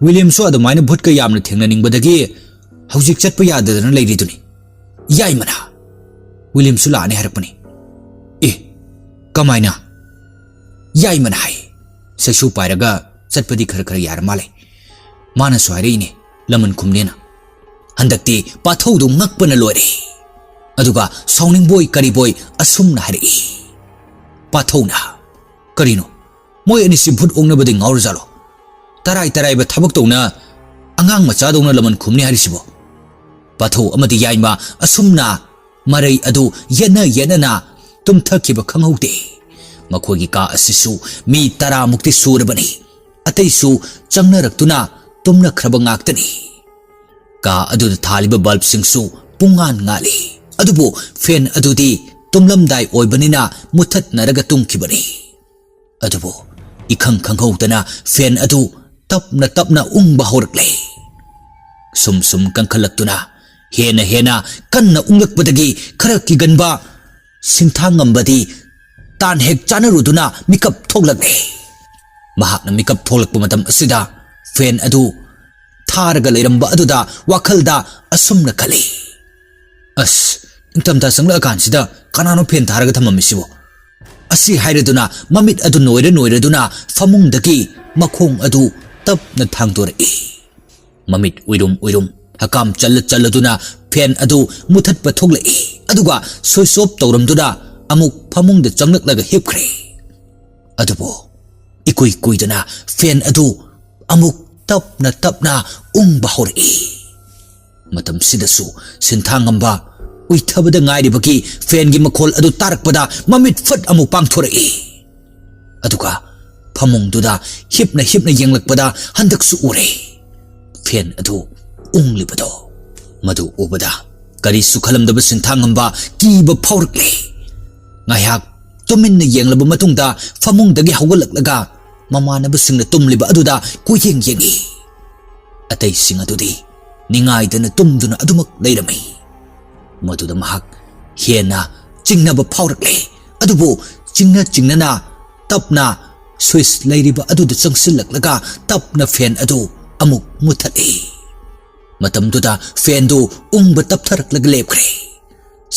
ꯋꯤꯂꯤꯌꯝꯁꯨ ꯑꯗꯨꯃꯥꯏꯅ ꯚꯨꯠꯀ ꯌꯥꯝꯅ ꯊꯦꯡꯅꯅꯤꯡꯕꯗꯒꯤ ꯍꯧꯖꯤꯛ ꯆꯠꯄ ꯌꯥꯗꯗꯅ ꯂꯩꯔꯤꯗꯨꯅꯤ꯫ ꯌꯥꯏꯃꯅ꯫ ꯋꯤꯂꯤꯌꯝꯁꯨ ꯂꯥꯛꯑꯅꯤ ꯍꯥꯏꯔꯛꯄꯅꯤ꯫ ꯑꯦ, ꯀꯃꯥꯏꯅ? ꯌꯥꯏꯃꯅ ꯍꯥꯏ꯫ ꯁꯩꯁꯨ ꯄꯥꯏꯔꯒ ꯆꯠꯄꯗꯤ ꯈꯔ ꯈꯔ ꯌꯥꯔ ꯃꯥꯜꯂꯦ꯫ ꯃꯥꯅꯁꯨ ꯍꯥꯏꯔꯛꯏꯅꯦ, ꯂꯃꯟ ꯈꯨꯝꯅꯦꯅ꯫ ꯍꯟꯗꯛꯇꯤ ꯄꯥꯊꯧꯗꯨ ꯉꯛꯄꯅ ꯂꯣꯏꯔꯦ꯫ ꯑꯗꯨꯒ ꯁꯥꯎꯅꯤꯡꯕꯣꯏ ꯀꯔꯤꯕꯣꯏ ꯑꯁꯨꯝꯅ ꯍꯥꯏꯔꯛꯏ꯫ ꯄꯥꯊꯧꯅ, "ꯀꯔꯤꯅꯣ? ꯃꯣꯏ ꯑꯅꯤꯁꯤ ꯚꯨꯠ ꯑꯣꯛꯅꯕꯗꯤ ꯉꯥꯎꯔꯖꯥꯠꯂꯣ? ꯇꯔꯥꯏ ꯇꯔꯥꯏꯕ ꯊꯕꯛ ꯇꯧꯅ ꯑꯉꯥꯡ ꯃꯆꯥꯗꯧꯅ ꯂꯃꯟ ꯈꯨꯝꯅꯤ ꯍꯥꯏꯔꯤꯁꯤꯕꯣ?" ꯄꯥꯊꯧ ꯑꯃꯗꯤ ꯌꯥꯏꯃ ꯑꯁꯨꯝꯅ ꯃꯔꯩ ꯑꯗꯨ ꯌꯦꯠꯅ ꯌꯦꯠꯅꯅ ꯇꯨꯝꯊꯈꯤꯕ ꯈꯪꯍꯧꯗꯦ꯫ ꯃꯈꯣꯏꯒꯤ ꯀꯥ ꯑꯁꯤꯁꯨ ꯃꯤ ꯇꯔꯥꯃꯨꯛꯇꯤ ꯁꯨꯔꯕꯅꯤ꯫ ꯑꯇꯩꯁꯨ ꯆꯪꯅꯔꯛꯇꯨꯅ ꯇꯨꯝꯅꯈ꯭ꯔꯕ ꯉꯥꯛꯇꯅꯤ꯫ ꯀꯥ ꯑꯗꯨꯗ ꯊꯥꯜꯂꯤꯕ ꯕꯜꯕꯁꯤꯡꯁꯨ ꯄꯨꯡꯉꯥꯟ ꯉꯥꯜꯂꯤ꯫ ꯑꯗꯨꯕꯨ ꯐꯦꯟ ꯑꯗꯨꯗꯤ ꯇꯨꯝꯂꯝꯗꯥꯏ ꯑꯣꯏꯕꯅꯤꯅ ꯃꯨꯊꯠꯅꯔꯒ ꯇꯨꯝꯈꯤꯕꯅꯤ꯫ ꯑꯗꯨꯕꯨ ꯏꯈꯪ ꯈꯪꯍꯧꯗꯅ ꯐꯦꯟ ꯑꯗꯨ ꯇꯞꯅ ꯇꯞꯅ ꯎꯪꯕ ꯍꯧꯔꯛꯂꯦ꯫ ꯁꯨꯝ ꯁꯨꯝ ꯀꯟꯈꯠꯂꯛꯇꯨꯅ ꯍꯦꯟꯅ ꯍꯦꯟꯅ ꯀꯟꯅ ꯎꯪꯂꯛꯄꯗꯒꯤ ꯈꯔ ꯀꯤꯒꯟꯕ ꯁꯤꯟꯊꯥꯉꯝꯕꯗꯤ ꯇꯥꯟ ꯍꯦꯛ ꯆꯥꯅꯔꯨꯗꯨꯅ ꯃꯤꯀꯞ ꯊꯣꯛꯂꯛꯂꯦ꯫ ꯃꯍꯥꯛꯅ ꯃꯤꯀꯞ ꯊꯣꯛꯂꯛꯄ ꯃꯇꯝ ꯑꯁꯤꯗ ꯐꯦꯟ ꯑꯗꯨ ꯊꯥꯔꯒ ꯂꯩꯔꯝꯕ ꯑꯗꯨꯗ ꯋꯥꯈꯜꯗ ꯑꯁꯨꯝꯅ ꯈꯜꯂꯤ, "ꯑꯁ, ꯅꯤꯡꯊꯝꯊꯥ ꯆꯪꯂꯛꯑꯀꯥꯟꯁꯤꯗ ꯀꯅꯥꯅꯣ ꯐꯦꯟ ꯊꯥꯔꯒ ꯊꯝꯃꯝꯃꯤꯁꯤꯕꯣ?" ꯑꯁꯤ ꯍꯥꯏꯔꯗꯨꯅ ꯃꯃꯤꯠ ꯑꯗꯨ ꯅꯣꯏꯔ ꯅꯣꯏꯔꯗꯨꯅ ꯐꯃꯨꯡꯗꯒꯤ ꯃꯈꯣꯡ ꯑꯗꯨ ꯇꯞꯅ ꯊꯥꯡꯗꯣꯔꯛꯏ꯫ ꯃꯃꯤꯠ ꯎꯏꯔꯨꯝ ꯎꯏꯔꯨꯝ ꯍꯀꯥꯝ ꯆꯜꯂ ꯆꯜꯂꯗꯨꯅ ꯐꯦꯟ ꯑꯗꯨ ꯃꯨꯊꯠꯄ ꯊꯣꯛꯂꯛꯏ꯫ ꯑꯗꯨꯒ ꯁ꯭ꯋꯤꯆ ꯑꯣꯐ ꯇꯧꯔꯝꯗꯨꯅ ꯑꯃꯨꯛ ꯐꯃꯨꯡꯗ ꯆꯪꯂꯛꯂꯒ ꯍꯤꯞꯈ꯭ꯔꯦ꯫ ꯑꯗꯨꯕꯨ ꯏꯀꯨꯏ ꯀꯨꯏꯗꯅ ꯐꯦꯟ ꯑꯗꯨ ꯑꯃꯨꯛ ꯇꯞꯅ ꯇꯞꯅ ꯎꯪꯕ ꯍꯧꯔꯛꯏ꯫ ꯃꯇꯝꯁꯤꯗꯁꯨ ꯁꯤꯟꯊꯥꯉꯝꯕ ꯎꯏꯊꯕꯗ ꯉꯥꯏꯔꯤꯕꯒꯤ ꯐꯦꯟꯒꯤ ꯃꯈꯣꯜ ꯑꯗꯨ ꯇꯥꯔꯛꯄꯗ ꯃꯃꯤꯠ ꯐꯠ ꯑꯃꯨꯛ ꯄꯥꯡꯊꯣꯔꯛꯏ꯫ ꯑꯗꯨꯒ ꯐꯃꯨꯡꯗꯨꯗ ꯍꯤꯞꯅ ꯍꯤꯞꯅ ꯌꯦꯡꯂꯛꯄꯗ ꯍꯟꯗꯛꯁꯨ ꯎꯔꯦ꯫ ꯐꯦꯟ ꯑꯗꯨ ꯎꯪꯂꯤꯕꯗꯣ꯫ ꯃꯗꯨ ꯎꯕꯗ ꯀꯔꯤꯁꯨ ꯈꯜꯂꯝꯗꯕ ꯁꯤꯟꯊꯥꯉꯝꯕ ꯀꯤꯕ ꯐꯥꯎꯔꯛꯂꯦ꯫ ꯉꯥꯏꯍꯥꯛ ꯇꯨꯃꯤꯟꯅ ꯌꯦꯡꯂꯕ ꯃꯇꯨꯡꯗ ꯐꯃꯨꯡꯗꯒꯤ ꯍꯧꯒꯠꯂꯛꯂꯒ ꯃꯃꯥꯟꯅꯕꯁꯤꯡꯅ ꯇꯨꯝꯂꯤꯕ ꯑꯗꯨꯗ ꯀꯣꯏꯌꯦꯡ ꯌꯦꯡꯏ꯫ ꯑꯇꯩꯁꯤꯡ ꯑꯗꯨꯗꯤ ꯅꯤꯡꯉꯥꯏꯗꯅ ꯇꯨꯝꯗꯨꯅ ꯑꯗꯨꯃꯛ ꯂꯩꯔꯝꯃꯤ꯫ ꯃꯗꯨꯗ ꯃꯍꯥꯛ ꯍꯦꯟꯅ ꯆꯤꯡꯅꯕ ꯐꯥꯎꯔꯛꯂꯦ꯫ ꯑꯗꯨꯕꯨ ꯆꯤꯡꯅ ꯆꯤꯡꯅꯅ ꯇꯞꯅ ꯁ꯭ꯋꯤꯁ ꯂꯩꯔꯤꯕ ꯑꯗꯨꯗ ꯆꯪꯁꯤꯜꯂꯛꯂꯒ ꯇꯞꯅ ꯐꯦꯟ ꯑꯗꯨ ꯑꯃꯨꯛ ꯃꯨꯠꯊꯠꯂꯤ꯫ ꯃꯇꯝꯗꯨꯗ ꯐꯦꯟꯗꯨ ꯎꯪꯕ ꯇꯞꯊꯔꯛꯂꯒ ꯂꯦꯞꯈ꯭ꯔꯦ꯫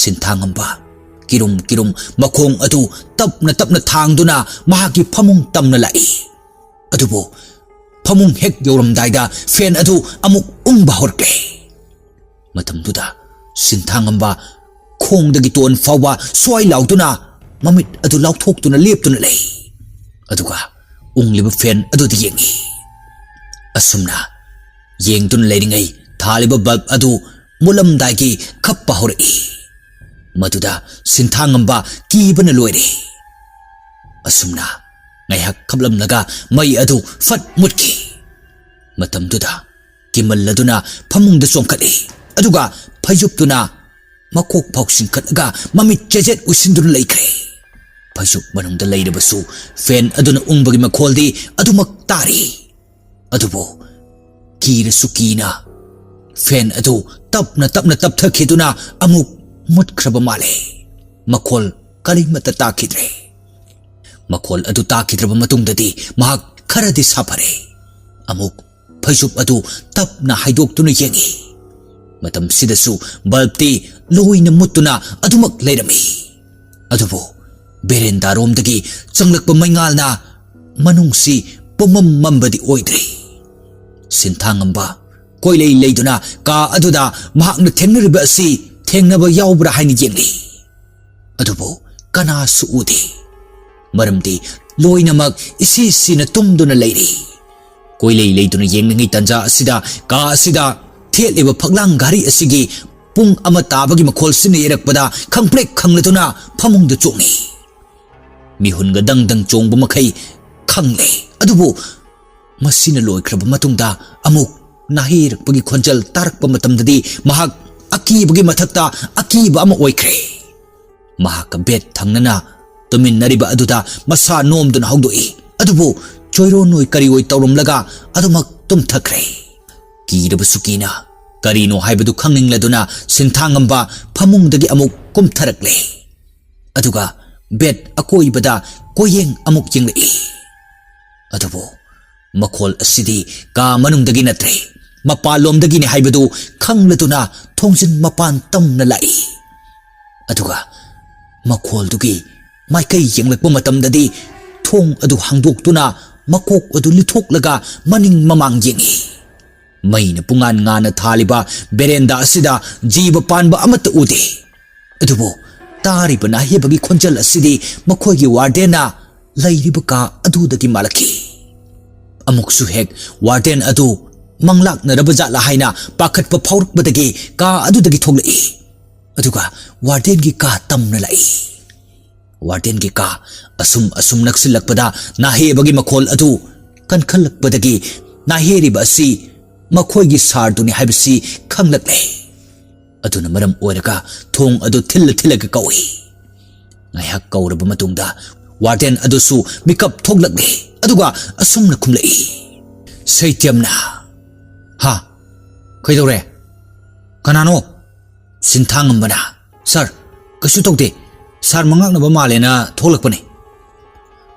ꯁꯤꯟꯊꯥꯉꯝꯕ ꯀꯤꯔꯨꯝ ꯀꯤꯔꯨꯝ ꯃꯈꯣꯡ ꯑꯗꯨ ꯇꯞꯅ ꯇꯞꯅ ꯊꯥꯡꯗꯨꯅ ꯃꯍꯥꯛꯀꯤ ꯐꯃꯨꯡ ꯇꯝꯅ ꯂꯥꯛꯏ꯫ ꯑꯗꯨꯕꯨ ꯐꯃꯨꯡ ꯍꯦꯛ ꯌꯧꯔꯝꯗꯥꯏꯗ ꯐꯦꯟ ꯑꯗꯨ ꯑꯃꯨꯛ ꯎꯪꯕ ꯍꯧꯔꯛꯂꯦ꯫ ꯃꯇꯝꯗꯨꯗ ꯁꯤꯟꯊꯥꯉꯝꯕ ꯈꯣꯡꯗꯒꯤ ꯇꯣꯟ ꯐꯥꯎꯕ ꯁ꯭ꯋꯥꯏ ꯂꯥꯎꯗꯨꯅ ꯃꯃꯤꯠ ꯑꯗꯨ ꯂꯥꯎꯊꯣꯛꯇꯨꯅ ꯂꯦꯞꯇꯨꯅ ꯂꯩ꯫ ꯑꯗꯨꯒ ꯎꯪꯂꯤꯕ ꯐꯦꯟ ꯑꯗꯨꯗ ꯌꯦꯡꯏ꯫ ꯑꯁꯨꯝꯅ ꯌꯦꯡꯗꯨꯅ ꯂꯩꯔꯤꯉꯩ ꯊꯥꯜꯂꯤꯕ ꯕꯜꯕ ꯑꯗꯨ ꯃꯨꯠꯂꯝꯗꯥꯏꯒꯤ ꯈꯞꯄ ꯍꯧꯔꯛꯏ꯫ ꯃꯗꯨꯗ ꯁꯤꯟꯊꯥꯉꯝꯕ ꯀꯤꯕꯅ ꯂꯣꯏꯔꯦ꯫ ꯑꯁꯨꯝꯅ ꯉꯥꯏꯍꯥꯛ ꯈꯞꯂꯝꯂꯒ ꯃꯩ ꯑꯗꯨ ꯐꯠ ꯃꯨꯠꯈꯤ꯫ ꯃꯇꯝꯗꯨꯗ ꯀꯤꯃꯜꯂꯗꯨꯅ ꯐꯃꯨꯡꯗ ꯆꯣꯡꯈꯠꯂꯤ꯫ ꯑꯗꯨꯒ ꯐꯩꯖꯨꯞꯇꯨꯅ ꯃꯀꯣꯛ ꯐꯥꯎ ꯆꯤꯡꯈꯠꯂꯒ ꯃꯃꯤꯠ ꯆꯦꯖꯦꯠ ꯎꯏꯁꯤꯟꯗꯨꯅ ꯂꯩꯈ꯭ꯔꯦ꯫ ꯐꯩꯖꯨꯞ ꯃꯅꯨꯡꯗ ꯂꯩꯔꯕꯁꯨ ꯐꯦꯟ ꯑꯗꯨꯅ ꯎꯪꯕꯒꯤ ꯃꯈꯣꯜꯗꯤ ꯑꯗꯨꯃꯛ ꯇꯥꯔꯤ꯫ ꯑꯗꯨꯕꯨ ꯀꯤꯔꯁꯨ ꯀꯤꯅ ꯐꯦꯟ ꯑꯗꯨ ꯇꯞꯅ ꯇꯞꯅ ꯇꯞꯊꯈꯤꯗꯨꯅ ꯑꯃꯨꯛ ꯃꯨꯠꯈ꯭ꯔꯕ ꯃꯥꯜꯂꯦ꯫ ꯃꯈꯣꯜ ꯀꯔꯤꯃꯠꯇ ꯇꯥꯈꯤꯗ꯭ꯔꯦ꯫ ꯃꯈꯣꯜ ꯑꯗꯨ ꯇꯥꯈꯤꯗ꯭ꯔꯕ ꯃꯇꯨꯡꯗꯗꯤ ꯃꯍꯥꯛ ꯈꯔꯗꯤ ꯁꯥꯐꯔꯦ꯫ ꯑꯃꯨꯛ ꯐꯩꯖꯨꯞ ꯑꯗꯨ ꯇꯞꯅ ꯍꯥꯏꯗꯣꯛꯇꯨꯅ ꯌꯦꯡꯏ꯫ ꯃꯇꯝꯁꯤꯗꯁꯨ ꯕꯜꯕꯇꯤ ꯂꯣꯏꯅ ꯃꯨꯠꯇꯨꯅ ꯑꯗꯨꯃꯛ ꯂꯩꯔꯝꯃꯤ꯫ ꯑꯗꯨꯕꯨ ꯕꯦꯔꯦꯟꯗꯥꯔꯣꯝꯗꯒꯤ ꯆꯪꯂꯛꯄ ꯃꯩꯉꯥꯜꯅ ꯃꯅꯨꯡꯁꯤ ꯄꯨꯝꯃꯝ ꯃꯝꯕꯗꯤ ꯑꯣꯏꯗ꯭ꯔꯤ꯫ ꯁꯤꯟꯊꯥꯉꯝꯕ ꯀꯣꯏꯂꯩ ꯂꯩꯗꯨꯅ ꯀꯥ ꯑꯗꯨꯗ ꯃꯍꯥꯛꯅ ꯊꯦꯡꯅꯔꯤꯕ ꯑꯁꯤ ꯊꯦꯡꯅꯕ ꯌꯥꯎꯕ꯭ꯔꯥ ꯍꯥꯏꯅ ꯌꯦꯡꯂꯤ꯫ ꯑꯗꯨꯕꯨ ꯀꯅꯥꯁꯨ ꯎꯗꯦ꯫ ꯃꯔꯝꯗꯤ ꯂꯣꯏꯅꯃꯛ ꯏꯁꯤ ꯁꯤꯅ ꯇꯨꯝꯗꯨꯅ ꯂꯩꯔꯤ꯫ ꯀꯣꯏꯂꯩ ꯂꯩꯗꯨꯅ ꯌꯦꯡꯂꯤꯉꯩ ꯇꯟꯖꯥ ꯑꯁꯤꯗ ꯀꯥ ꯑꯁꯤꯗ ꯊꯦꯠꯂꯤꯕ ꯐꯛꯂꯥꯡ ꯘꯔꯤ ꯑꯁꯤꯒꯤ ꯄꯨꯡ ꯑꯃ ꯇꯥꯕꯒꯤ ꯃꯈꯣꯜꯁꯤꯅ ꯌꯩꯔꯛꯄꯗ ꯈꯪꯄ꯭ꯔꯦꯛ ꯈꯪꯂꯗꯨꯅ ꯐꯃꯨꯡꯗ ꯆꯣꯡꯉꯤ꯫ ꯃꯤꯍꯨꯟꯒ ꯗꯪ ꯗꯪ ꯆꯣꯡꯕ ꯃꯈꯩ ꯈꯪꯂꯦ꯫ ꯑꯗꯨꯕꯨ ꯃꯁꯤꯅ ꯂꯣꯏꯈ꯭ꯔꯕ ꯃꯇꯨꯡꯗ ꯑꯃꯨꯛ ꯅꯥꯍꯩꯔꯛꯄꯒꯤ ꯈꯣꯟꯖꯦꯜ ꯇꯥꯔꯛꯄ ꯃꯇꯝꯗꯗꯤ ꯃꯍꯥꯛ ꯑꯀꯤꯕꯒꯤ ꯃꯊꯛꯇ ꯑꯀꯤꯕ ꯑꯃ ꯑꯣꯏꯈ꯭ꯔꯦ꯫ ꯃꯍꯥꯛꯀ ꯕꯦꯗ ꯊꯪꯅꯅ ꯇꯨꯃꯤꯟꯅꯔꯤꯕ ꯑꯗꯨꯗ ꯃꯁꯥ ꯅꯣꯝꯗꯨꯅ ꯍꯧꯗꯣꯛꯏ꯫ ꯑꯗꯨꯕꯨ ꯆꯣꯏꯔꯣꯟ ꯑꯣꯏ ꯀꯔꯤ ꯑꯣꯏ ꯇꯧꯔꯝꯂꯒ ꯑꯗꯨꯃꯛ ꯇꯨꯝꯊꯈ꯭ꯔꯦ꯫ ꯀꯤꯔꯕꯁꯨ ꯀꯤꯅ ꯀꯔꯤꯅꯣ ꯍꯥꯏꯕꯗꯨ ꯈꯪꯅꯤꯡꯂꯗꯨꯅ ꯁꯤꯟꯊꯥꯉꯝꯕ ꯐꯃꯨꯡꯗꯒꯤ ꯑꯃꯨꯛ ꯀꯨꯝꯊꯔꯛꯂꯦ꯫ ꯑꯗꯨꯒ ꯕꯦꯗ ꯑꯀꯣꯏꯕꯗ ꯀꯣꯌꯦꯡ ꯑꯃꯨꯛ ꯌꯦꯡꯂꯛꯏ꯫ ꯑꯗꯨꯕꯨ ꯃꯈꯣꯜ ꯑꯁꯤꯗꯤ ꯀꯥ ꯃꯅꯨꯡꯗꯒꯤ ꯅꯠꯇ꯭ꯔꯦ, ꯃꯄꯥꯟꯂꯣꯝꯗꯒꯤꯅꯤ ꯍꯥꯏꯕꯗꯨ ꯈꯪꯂꯗꯨꯅ ꯊꯣꯡꯖꯤꯟ ꯃꯄꯥꯟ ꯇꯝꯅ ꯂꯥꯛꯏ꯫ ꯑꯗꯨꯒ ꯃꯈꯣꯜꯗꯨꯒꯤ ꯃꯥꯏꯀꯩ ꯌꯦꯡꯂꯛꯄ ꯃꯇꯝꯗꯗꯤ ꯊꯣꯡ ꯑꯗꯨ ꯍꯥꯡꯗꯣꯛꯇꯨꯅ ꯃꯀꯣꯛ ꯑꯗꯨ ꯂꯤꯊꯣꯛꯂꯒ ꯃꯅꯤꯡ ꯃꯃꯥꯡ ꯌꯦꯡꯏ꯫ ꯃꯩꯅ ꯄꯨꯡꯉꯥꯟ ꯉꯥꯟꯅ ꯊꯥꯜꯂꯤꯕ ꯕꯦꯔꯦꯟꯗꯥ ꯑꯁꯤꯗ ꯖꯤꯕ ꯄꯥꯟꯕ ꯑꯃꯠꯇ ꯎꯗꯦ꯫ ꯑꯗꯨꯕꯨ ꯇꯥꯔꯤꯕ ꯅꯥꯍꯦꯕꯒꯤ ꯈꯣꯟꯖꯦꯜ ꯑꯁꯤꯗꯤ ꯃꯈꯣꯏꯒꯤ ꯋꯥꯔꯗꯦꯟꯅ ꯂꯩꯔꯤꯕ ꯀꯥ ꯑꯗꯨꯗꯒꯤ ꯃꯥꯜꯂꯛꯈꯤ꯫ ꯑꯃꯨꯛꯁꯨ ꯍꯦꯛ ꯋꯥꯔꯗꯦꯟ ꯑꯗꯨ ꯃꯪꯂꯥꯛꯅꯔꯕ ꯖꯥꯠꯂꯥ ꯍꯥꯏꯅ ꯄꯥꯈꯠꯄ ꯐꯥꯎꯔꯛꯄꯗꯒꯤ ꯀꯥ ꯑꯗꯨꯗꯒꯤ ꯊꯣꯛꯂꯛꯏ꯫ ꯑꯗꯨꯒ ꯋꯥꯔꯗꯦꯟꯒꯤ ꯀꯥ ꯇꯝꯅ ꯂꯥꯛꯏ꯫ ꯋꯥꯔꯗꯦꯟꯒꯤ ꯀꯥ ꯑꯁꯨꯝ ꯑꯁꯨꯝ ꯅꯛꯁꯤꯜꯂꯛꯄꯗ ꯅꯥꯍꯦꯕꯒꯤ ꯃꯈꯣꯜ ꯑꯗꯨ ꯀꯟꯈꯠꯂꯛꯄꯗꯒꯤ ꯅꯥꯍꯦꯔꯤꯕ ꯑꯁꯤ ꯃꯈꯣꯏꯒꯤ ꯁꯥꯔꯗꯨꯅꯤ ꯍꯥꯏꯕꯁꯤ ꯈꯪꯂꯛꯂꯦ꯫ ꯑꯗꯨꯅ ꯃꯔꯝ ꯑꯣꯏꯔꯒ ꯊꯣꯡ ꯑꯗꯨ ꯊꯤꯜꯂ ꯊꯤꯜꯂꯒ ꯀꯧꯏ꯫ ꯉꯥꯏꯍꯥꯛ ꯀꯧꯔꯕ ꯃꯇꯨꯡꯗ ꯋꯥꯔꯗꯦꯟ ꯑꯗꯨꯁꯨ ꯃꯤꯀꯞ ꯊꯣꯛꯂꯛꯂꯦ꯫ ꯑꯗꯨꯒ ꯑꯁꯨꯝꯅ ꯈꯨꯝꯂꯛꯏ, ꯁꯩꯇ꯭ꯌꯝꯅ꯫ "ꯍꯥ? ꯀꯩꯗꯧꯔꯦ? ꯀꯅꯥꯅꯣ?" ꯁꯤꯟꯊꯥꯉꯝꯕꯅ, "ꯁꯥꯔ, ꯀꯩꯁꯨ ꯇꯧꯗꯦ꯫ ꯁꯥꯔ ꯃꯉꯥꯛꯅꯕ ꯃꯥꯜꯂꯦꯅ ꯊꯣꯛꯂꯛꯄꯅꯦ꯫"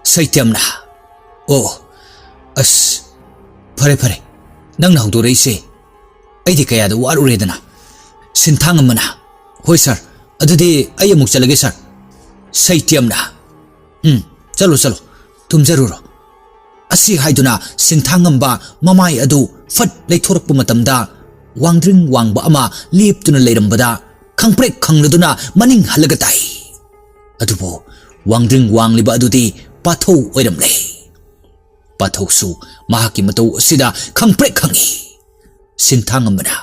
ꯁꯩꯇ꯭ꯌꯝꯅ, "ꯑꯣ, ꯑꯁ, ꯐꯔꯦ, ꯐꯔꯦ, ꯅꯪꯅ ꯍꯧꯗꯣꯔꯛꯏꯁꯦ ꯑꯩꯗꯤ ꯀꯌꯥꯗ ꯋꯥꯔꯨꯔꯦꯗꯅ꯫" ꯁꯤꯟꯊꯥꯉꯝꯕꯅ, "ꯍꯣꯏ ꯁꯥꯔ, ꯑꯗꯨꯗꯤ ꯑꯩ ꯑꯃꯨꯛ ꯆꯠꯂꯒꯦ ꯁꯥꯔ꯫" ꯁꯩꯇ꯭ꯌꯝꯅ, "ꯎꯝ, ꯆꯠꯂꯣ, ꯆꯠꯂꯣ, ꯇꯨꯝꯖꯔꯨꯔꯣ꯫" ꯑꯁꯤ ꯍꯥꯏꯗꯨꯅ ꯁꯤꯟꯊꯥꯉꯝꯕ ꯃꯃꯥꯏ ꯑꯗꯨ ꯐꯠ ꯂꯩꯊꯣꯔꯛꯄ ꯃꯇꯝꯗ, ꯋꯥꯡꯗ꯭ꯔꯤꯡ ꯋꯥꯡꯕ ꯑꯃ ꯂꯦꯞꯇꯨꯅ ꯂꯩꯔꯝꯕꯗ ꯈꯪꯄ꯭ꯔꯦꯛ ꯈꯪꯂꯗꯨꯅ ꯃꯅꯤꯡ ꯍꯜꯂꯒ ꯇꯥꯏ꯫ ꯑꯗꯨꯕꯨ ꯋꯥꯡꯗ꯭ꯔꯤꯡ ꯋꯥꯡꯂꯤꯕ ꯑꯗꯨꯗꯤ ꯄꯥꯊꯧ ꯑꯣꯏꯔꯝꯂꯦ꯫ ꯄꯥꯊꯧꯁꯨ ꯃꯍꯥꯛꯀꯤ ꯃꯇꯧ ꯑꯁꯤꯗ ꯈꯪꯄ꯭ꯔꯦꯛ ꯈꯪꯏ꯫ ꯁꯤꯟꯊꯥꯉꯝꯕꯅ,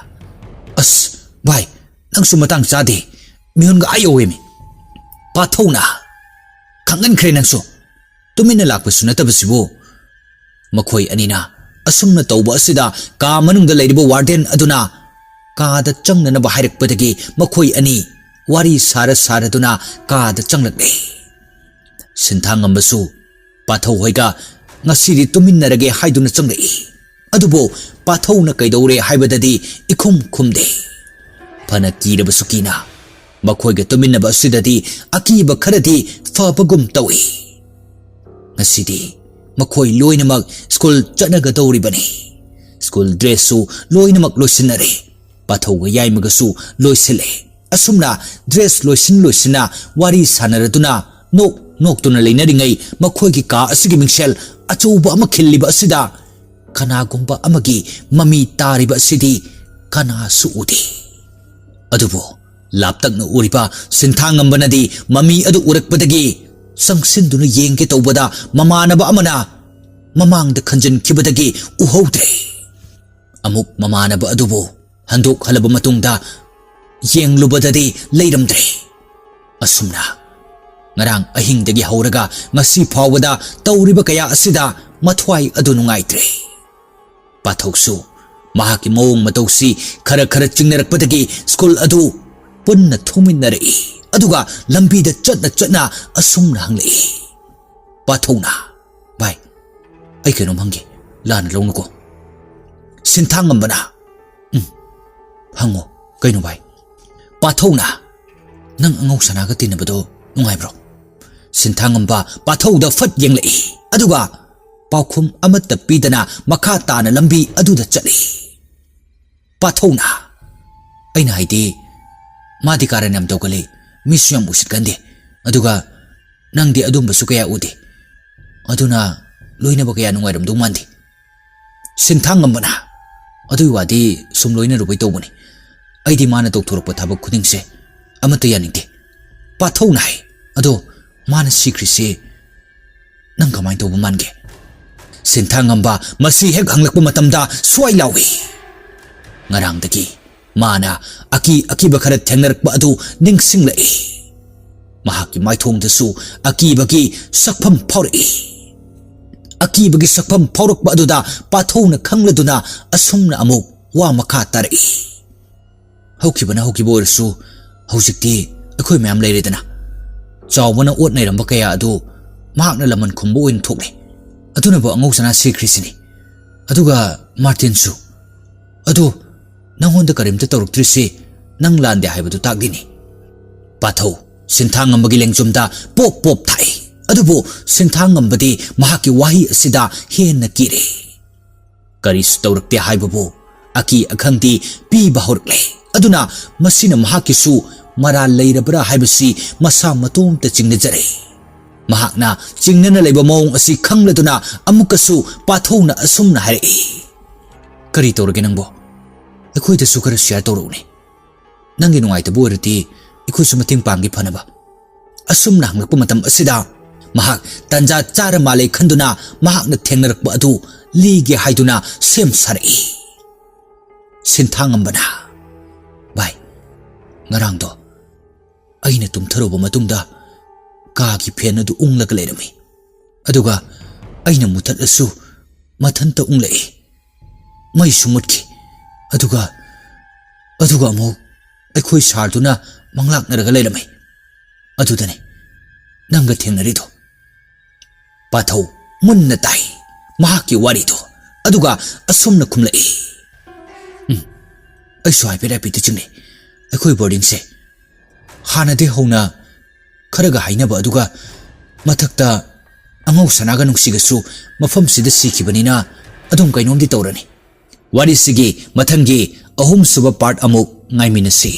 "ꯑꯁ, ꯚꯥꯏ, ꯅꯪꯁꯨ ꯃꯇꯥꯡ ꯆꯥꯗꯦ꯫ ꯃꯤꯍꯨꯟꯒ ꯑꯥ ꯌꯧꯋꯦꯃꯤ꯫" ꯄꯥꯊꯧꯅ, "ꯈꯪꯍꯟꯈ꯭ꯔꯦ ꯅꯪꯁꯨ꯫ ꯇꯨꯃꯤꯟꯅ ꯂꯥꯛꯄꯁꯨ ꯅꯠꯇꯕꯁꯤꯕꯨ꯫" ꯃꯈꯣꯏ ꯑꯅꯤꯅ ꯑꯁꯨꯝꯅ ꯇꯧꯕ ꯑꯁꯤꯗ ꯀꯥ ꯃꯅꯨꯡꯗ ꯂꯩꯔꯤꯕ ꯋꯥꯔꯗꯦꯟ ꯑꯗꯨꯅ ꯀꯥꯗ ꯆꯪꯅꯅꯕ ꯍꯥꯏꯔꯛꯄꯗꯒꯤ ꯃꯈꯣꯏ ꯑꯅꯤ ꯋꯥꯔꯤ ꯁꯥꯔ ꯁꯥꯔꯗꯨꯅ ꯀꯥꯗ ꯆꯪꯂꯛꯂꯦ꯫ ꯁꯤꯟꯊꯥꯉꯝꯕꯁꯨ ꯄꯥꯊꯧ ꯍꯣꯏꯒ ꯉꯁꯤꯗꯤ ꯇꯨꯃꯤꯟꯅꯔꯒꯦ ꯍꯥꯏꯗꯨꯅ ꯆꯪꯂꯛꯏ꯫ ꯑꯗꯨꯕꯨ ꯄꯥꯊꯧꯅ ꯀꯩꯗꯧꯔꯦ ꯍꯥꯏꯕꯗꯗꯤ ꯏꯈꯨꯝ ꯈꯨꯝꯗꯦ꯫ ꯐꯅ ꯀꯤꯔꯕꯁꯨ ꯀꯤꯅ ꯃꯈꯣꯏꯒ ꯇꯨꯃꯤꯟꯅꯕ ꯑꯁꯤꯗꯗꯤ ꯑꯀꯤꯕ ꯈꯔꯗꯤ ꯐꯕꯒꯨꯝ ꯇꯧꯏ꯫ ꯉꯁꯤꯗꯤ ꯃꯈꯣꯏ ꯂꯣꯏꯅꯃꯛ ꯁ꯭ꯀꯨꯜ ꯆꯠꯅꯒꯗꯧꯔꯤꯕꯅꯤ꯫ ꯁ꯭ꯀꯨꯜ ꯗ꯭ꯔꯦꯁꯁꯨ ꯂꯣꯏꯅꯃꯛ ꯂꯣꯏꯁꯤꯟꯅꯔꯦ꯫ ꯄꯥꯊꯧꯒ ꯌꯥꯏꯃꯒꯁꯨ ꯂꯣꯏꯁꯤꯜꯂꯦ꯫ ꯑꯁꯨꯝꯅ ꯗ꯭ꯔꯦꯁ ꯂꯣꯏꯁꯤꯟ ꯂꯣꯏꯁꯤꯟꯅ ꯋꯥꯔꯤ ꯁꯥꯟꯅꯔꯗꯨꯅ ꯅꯣꯛ ꯅꯣꯛꯇꯨꯅ ꯂꯩꯅꯔꯤꯉꯩ ꯃꯈꯣꯏꯒꯤ ꯀꯥ ꯑꯁꯤꯒꯤ ꯃꯤꯡꯁꯦꯜ ꯑꯆꯧꯕ ꯑꯃ ꯈꯤꯜꯂꯤꯕ ꯑꯁꯤꯗ ꯀꯅꯥꯒꯨꯝꯕ ꯑꯃꯒꯤ ꯃꯃꯤ ꯇꯥꯔꯤꯕ ꯑꯁꯤꯗꯤ ꯀꯅꯥꯁꯨ ꯎꯗꯦ꯫ ꯑꯗꯨꯕꯨ ꯂꯥꯞꯇꯛꯅ ꯎꯔꯤꯕ ꯁꯤꯟꯊꯥꯉꯝꯕꯅꯗꯤ ꯃꯃꯤ ꯑꯗꯨ ꯎꯔꯛꯄꯗꯒꯤ ꯆꯪꯁꯤꯟꯗꯨꯅ ꯌꯦꯡꯒꯦ ꯇꯧꯕꯗ ꯃꯃꯥꯟꯅꯕ ꯑꯃꯅ ꯃꯃꯥꯡꯗ ꯈꯟꯖꯤꯟꯈꯤꯕꯗꯒꯤ ꯎꯍꯧꯗ꯭ꯔꯦ꯫ ꯑꯃꯨꯛ ꯃꯃꯥꯟꯅꯕ ꯑꯗꯨꯕꯨ ꯍꯟꯗꯣꯛꯍꯜꯂꯕ ꯃꯇꯨꯡꯗ ꯌꯦꯡꯂꯨꯕꯗꯗꯤ ꯂꯩꯔꯝꯗ꯭ꯔꯦ꯫ ꯑꯁꯨꯝꯅ ꯉꯔꯥꯡ ꯑꯍꯤꯡꯗꯒꯤ ꯍꯧꯔꯒ ꯉꯁꯤ ꯐꯥꯎꯕꯗ ꯇꯧꯔꯤꯕ ꯀꯌꯥ ꯑꯁꯤꯗ ꯃꯊ꯭ꯋꯥꯏ ꯑꯗꯨ ꯅꯨꯡꯉꯥꯏꯇ꯭ꯔꯦ꯫ ꯄꯥꯊꯧꯁꯨ ꯃꯍꯥꯛꯀꯤ ꯃꯑꯣꯡ ꯃꯇꯧꯁꯤ ꯈꯔ ꯈꯔ ꯆꯤꯡꯅꯔꯛꯄꯗꯒꯤ ꯁ꯭ꯀꯨꯜ ꯑꯗꯨ ꯄꯨꯟꯅ ꯊꯣꯡꯃꯤꯟꯅꯔꯛꯏ꯫ ꯑꯗꯨꯒ ꯂꯝꯕꯤꯗ ꯆꯠꯅ ꯆꯠꯅ ꯑꯁꯨꯝꯅ ꯍꯪꯂꯛꯏ꯫ ꯄꯥꯊꯧꯅ, "ꯚꯥꯏ, ꯑꯩ ꯀꯩꯅꯣꯝ ꯍꯪꯒꯦ, ꯂꯥꯟꯅ ꯂꯧꯅꯨꯀꯣ?" ꯁꯤꯟꯊꯥꯉꯝꯕꯅ, "ꯎꯝ, ꯍꯪꯉꯣ, ꯀꯩꯅꯣ ꯚꯥꯏ?" ꯄꯥꯊꯧꯅ, "ꯅꯪ ꯑꯉꯧ ꯁꯅꯥꯒ ꯇꯤꯟꯅꯕꯗꯣ ꯅꯨꯡꯉꯥꯏꯕ꯭ꯔꯣ?" ꯁꯤꯟꯊꯥꯉꯝꯕ ꯄꯥꯊꯧꯗ ꯐꯠ ꯌꯦꯡꯂꯛꯏ, ꯑꯗꯨꯒ ꯄꯥꯎꯈꯨꯝ ꯑꯃꯠꯇ ꯄꯤꯗꯅ ꯃꯈꯥ ꯇꯥꯅ ꯂꯝꯕꯤ ꯑꯗꯨꯗ ꯆꯠꯂꯤ꯫ ꯄꯥꯊꯧꯅ, "ꯑꯩꯅ ꯍꯥꯏꯗꯤ, ꯃꯥꯗꯤ ꯀꯥꯔꯟ ꯌꯥꯝ ꯇꯧꯒꯜꯂꯤ, ꯃꯤꯁꯨ ꯌꯥꯝ ꯎꯁꯤꯠꯀꯟꯗꯦ, ꯑꯗꯨꯒ ꯅꯪꯗꯤ ꯑꯗꯨꯝꯕꯁꯨ ꯀꯌꯥ ꯎꯗꯦ, ꯑꯗꯨꯅ ꯂꯣꯏꯅꯕ ꯀꯌꯥ ꯅꯨꯡꯉꯥꯏꯔꯝꯗꯧ ꯃꯥꯟꯗꯦ꯫" ꯁꯤꯟꯊꯥꯉꯝꯕꯅ, "ꯑꯗꯨꯒꯤ ꯋꯥꯗꯤ ꯁꯨꯝ ꯂꯣꯏꯅꯔꯨꯕꯩ ꯇꯧꯕꯅꯤ꯫ ꯑꯩꯗꯤ ꯃꯥꯅ ꯇꯧꯊꯣꯔꯛꯄ ꯊꯕꯛ ꯈꯨꯗꯤꯡꯁꯦ ꯑꯃꯠꯇ ꯌꯥꯅꯤꯡꯗꯦ꯫" ꯄꯥꯊꯧꯅ ꯍꯥꯏ, "ꯑꯗꯣ ꯃꯥꯅ ꯁꯤꯈ꯭ꯔꯤꯁꯦ ꯅꯪ ꯀꯃꯥꯏꯅ ꯇꯧꯕ ꯃꯥꯟꯒꯦ?" ꯁꯤꯟꯊꯥꯉꯝꯕ ꯃꯁꯤ ꯍꯦꯛ ꯍꯪꯂꯛꯄ ꯃꯇꯝꯗ ꯁ꯭ꯋꯥꯏ ꯂꯥꯎꯏ꯫ ꯉꯔꯥꯡꯗꯒꯤ ꯃꯥꯅ ꯑꯀꯤ ꯑꯀꯤꯕ ꯈꯔ ꯊꯦꯡꯅꯔꯛꯄ ꯑꯗꯨ ꯅꯤꯡꯁꯤꯡꯂꯛꯏ꯫ ꯃꯍꯥꯛꯀꯤ ꯃꯥꯏꯊꯣꯡꯗꯁꯨ ꯑꯀꯤꯕꯒꯤ ꯁꯛꯐꯝ ꯐꯥꯎꯔꯛꯏ꯫ ꯑꯀꯤꯕꯒꯤ ꯁꯛꯐꯝ ꯐꯥꯎꯔꯛꯄ ꯑꯗꯨꯗ ꯄꯥꯊꯧꯅ ꯈꯪꯂꯗꯨꯅ ꯑꯁꯨꯝꯅ ꯑꯃꯨꯛ ꯋꯥ ꯃꯈꯥ ꯇꯥꯔꯛꯏ꯫ "ꯍꯧꯈꯤꯕꯅ ꯍꯧꯈꯤꯕ ꯑꯣꯏꯔꯁꯨ, ꯍꯧꯖꯤꯛꯇꯤ ꯑꯩꯈꯣꯏ ꯃꯌꯥꯝ ꯂꯩꯔꯦꯗꯅ꯫ ꯆꯥꯎꯕꯅ ꯑꯣꯠ ꯅꯩꯔꯝꯕ ꯀꯌꯥ ꯑꯗꯨ ꯃꯍꯥꯛꯅ ꯂꯃꯟ ꯈꯨꯝꯕ ꯑꯣꯏꯅ ꯊꯣꯛꯂꯦ꯫ ꯑꯗꯨꯅꯕꯨ ꯑꯉꯧ ꯁꯅꯥ ꯁꯤꯈ꯭ꯔꯤꯁꯤꯅꯤ꯫ ꯑꯗꯨꯒ ꯃꯥꯔꯇꯤꯟꯁꯨ꯫ ꯑꯗꯨ ꯅꯪꯉꯣꯟꯗ ꯀꯔꯤꯝꯇ ꯇꯧꯔꯛꯇ꯭ꯔꯤꯁꯤ ꯅꯪ ꯂꯥꯟꯗꯦ ꯍꯥꯏꯕꯗꯨ ꯇꯥꯛꯂꯤꯅꯤ꯫" ꯄꯥꯊꯧ ꯁꯤꯟꯊꯥꯉꯝꯕꯒꯤ ꯂꯦꯡꯖꯨꯝꯗ ꯄꯣꯞ ꯄꯣꯞ ꯊꯥꯏ꯫ ꯑꯗꯨꯕꯨ ꯁꯤꯟꯊꯥꯉꯝꯕꯗꯤ ꯃꯍꯥꯛꯀꯤ ꯋꯥꯍꯩ ꯑꯁꯤꯗ ꯍꯦꯟꯅ ꯀꯤꯔꯦ꯫ ꯀꯔꯤꯁꯨ ꯇꯧꯔꯛꯇꯦ ꯍꯥꯏꯕꯕꯨ ꯑꯀꯤ ꯑꯈꯪꯗꯤ ꯄꯤꯕ ꯍꯧꯔꯛꯂꯦ꯫ ꯑꯗꯨꯅ ꯃꯁꯤꯅ ꯃꯍꯥꯛꯀꯤꯁꯨ ꯃꯔꯥꯜ ꯂꯩꯔꯕ꯭ꯔꯥ ꯍꯥꯏꯕꯁꯤ ꯃꯁꯥ ꯃꯇꯣꯝꯇ ꯆꯤꯡꯅꯖꯔꯦ꯫ ꯃꯍꯥꯛꯅ ꯆꯤꯡꯅꯅ ꯂꯩꯕ ꯃꯑꯣꯡ ꯑꯁꯤ ꯈꯪꯂꯗꯨꯅ ꯑꯃꯨꯛꯀꯁꯨ ꯄꯥꯊꯧꯅ ꯑꯁꯨꯝꯅ ꯍꯥꯏꯔꯛꯏ, "ꯀꯔꯤ ꯇꯧꯔꯒꯦ ꯅꯪꯕꯣ? ꯑꯩꯈꯣꯏꯗꯁꯨ ꯈꯔ ꯁꯤꯌꯔ ꯇꯧꯔꯛꯎꯅꯦ꯫ ꯅꯪꯒꯤ ꯅꯨꯡꯉꯥꯏꯇꯕ ꯑꯣꯏꯔꯗꯤ ꯑꯩꯈꯣꯏꯁꯨ ꯃꯇꯦꯡ ꯄꯥꯡꯒꯦ ꯐꯅꯕ"꯫ ꯑꯁꯨꯝꯅ ꯍꯪꯂꯛꯄ ꯃꯇꯝ ꯑꯁꯤꯗ ꯃꯍꯥꯛ ꯇꯟꯖꯥ ꯆꯥꯔ ꯃꯥꯜꯂꯦ ꯈꯟꯗꯨꯅ ꯃꯍꯥꯛꯅ ꯊꯦꯡꯅꯔꯛꯄ ꯑꯗꯨ ꯂꯤꯒꯦ ꯍꯥꯏꯗꯨꯅ ꯁꯦꯝ ꯁꯥꯔꯛꯏ꯫ ꯁꯤꯟꯊꯥꯉꯝꯕꯅ, "ꯚꯥꯏ, ꯉꯔꯥꯡꯗꯣ ꯑꯩꯅ ꯇꯨꯝꯊꯔꯨꯕ ꯃꯇꯨꯡꯗ ꯀꯥꯒꯤ ꯐꯦꯟ ꯑꯗꯨ ꯎꯪꯂꯒ ꯂꯩꯔꯝꯃꯤ꯫ ꯑꯗꯨꯒ ꯑꯩꯅ ꯃꯨꯊꯠꯂꯁꯨ ꯃꯊꯟꯇ ꯎꯪꯂꯛꯏ꯫ ꯃꯩꯁꯨ ꯃꯨꯠꯈꯤ꯫ ꯑꯗꯨꯒ, ꯑꯗꯨꯒ ꯑꯃꯨꯛ ꯑꯩꯈꯣꯏ ꯁꯥꯔꯗꯨꯅ ꯃꯪꯂꯥꯛꯅꯔꯒ ꯂꯩꯔꯝꯃꯤ꯫ ꯑꯗꯨꯗꯅꯤ ꯅꯪꯒ ꯊꯦꯡꯅꯔꯤꯗꯣ"꯫ ꯄꯥꯊꯧ ꯃꯨꯟꯅ ꯇꯥꯏ ꯃꯍꯥꯛꯀꯤ ꯋꯥꯔꯤꯗꯣ, ꯑꯗꯨꯒ ꯑꯁꯨꯝꯅ ꯈꯨꯝꯂꯛꯏ, "ꯎꯝ, ꯑꯩꯁꯨ ꯍꯥꯏꯐꯦꯠ ꯍꯥꯏꯐꯦꯠꯇꯤ ꯆꯤꯡꯅꯩ꯫ ꯑꯩꯈꯣꯏ ꯕꯣꯔꯗꯤꯡꯁꯦ ꯍꯥꯟꯅꯗꯤ ꯍꯧꯅ ꯈꯔꯒ ꯍꯥꯏꯅꯕ, ꯑꯗꯨꯒ ꯃꯊꯛꯇ ꯑꯉꯧ ꯁꯅꯥꯒ ꯅꯨꯡꯁꯤꯒꯁꯨ ꯃꯐꯝꯁꯤꯗ ꯁꯤꯈꯤꯕꯅꯤꯅ ꯑꯗꯨꯝ ꯀꯩꯅꯣꯝꯗꯤ ꯇꯧꯔꯅꯤ"꯫ ꯋꯥꯔꯤꯁꯤꯒꯤ ꯃꯊꯪꯒꯤ ꯑꯍꯨꯝꯁꯨꯕ ꯄꯥꯔꯠ ꯑꯃꯨꯛ ꯉꯥꯏꯃꯤꯟꯅꯁꯤ꯫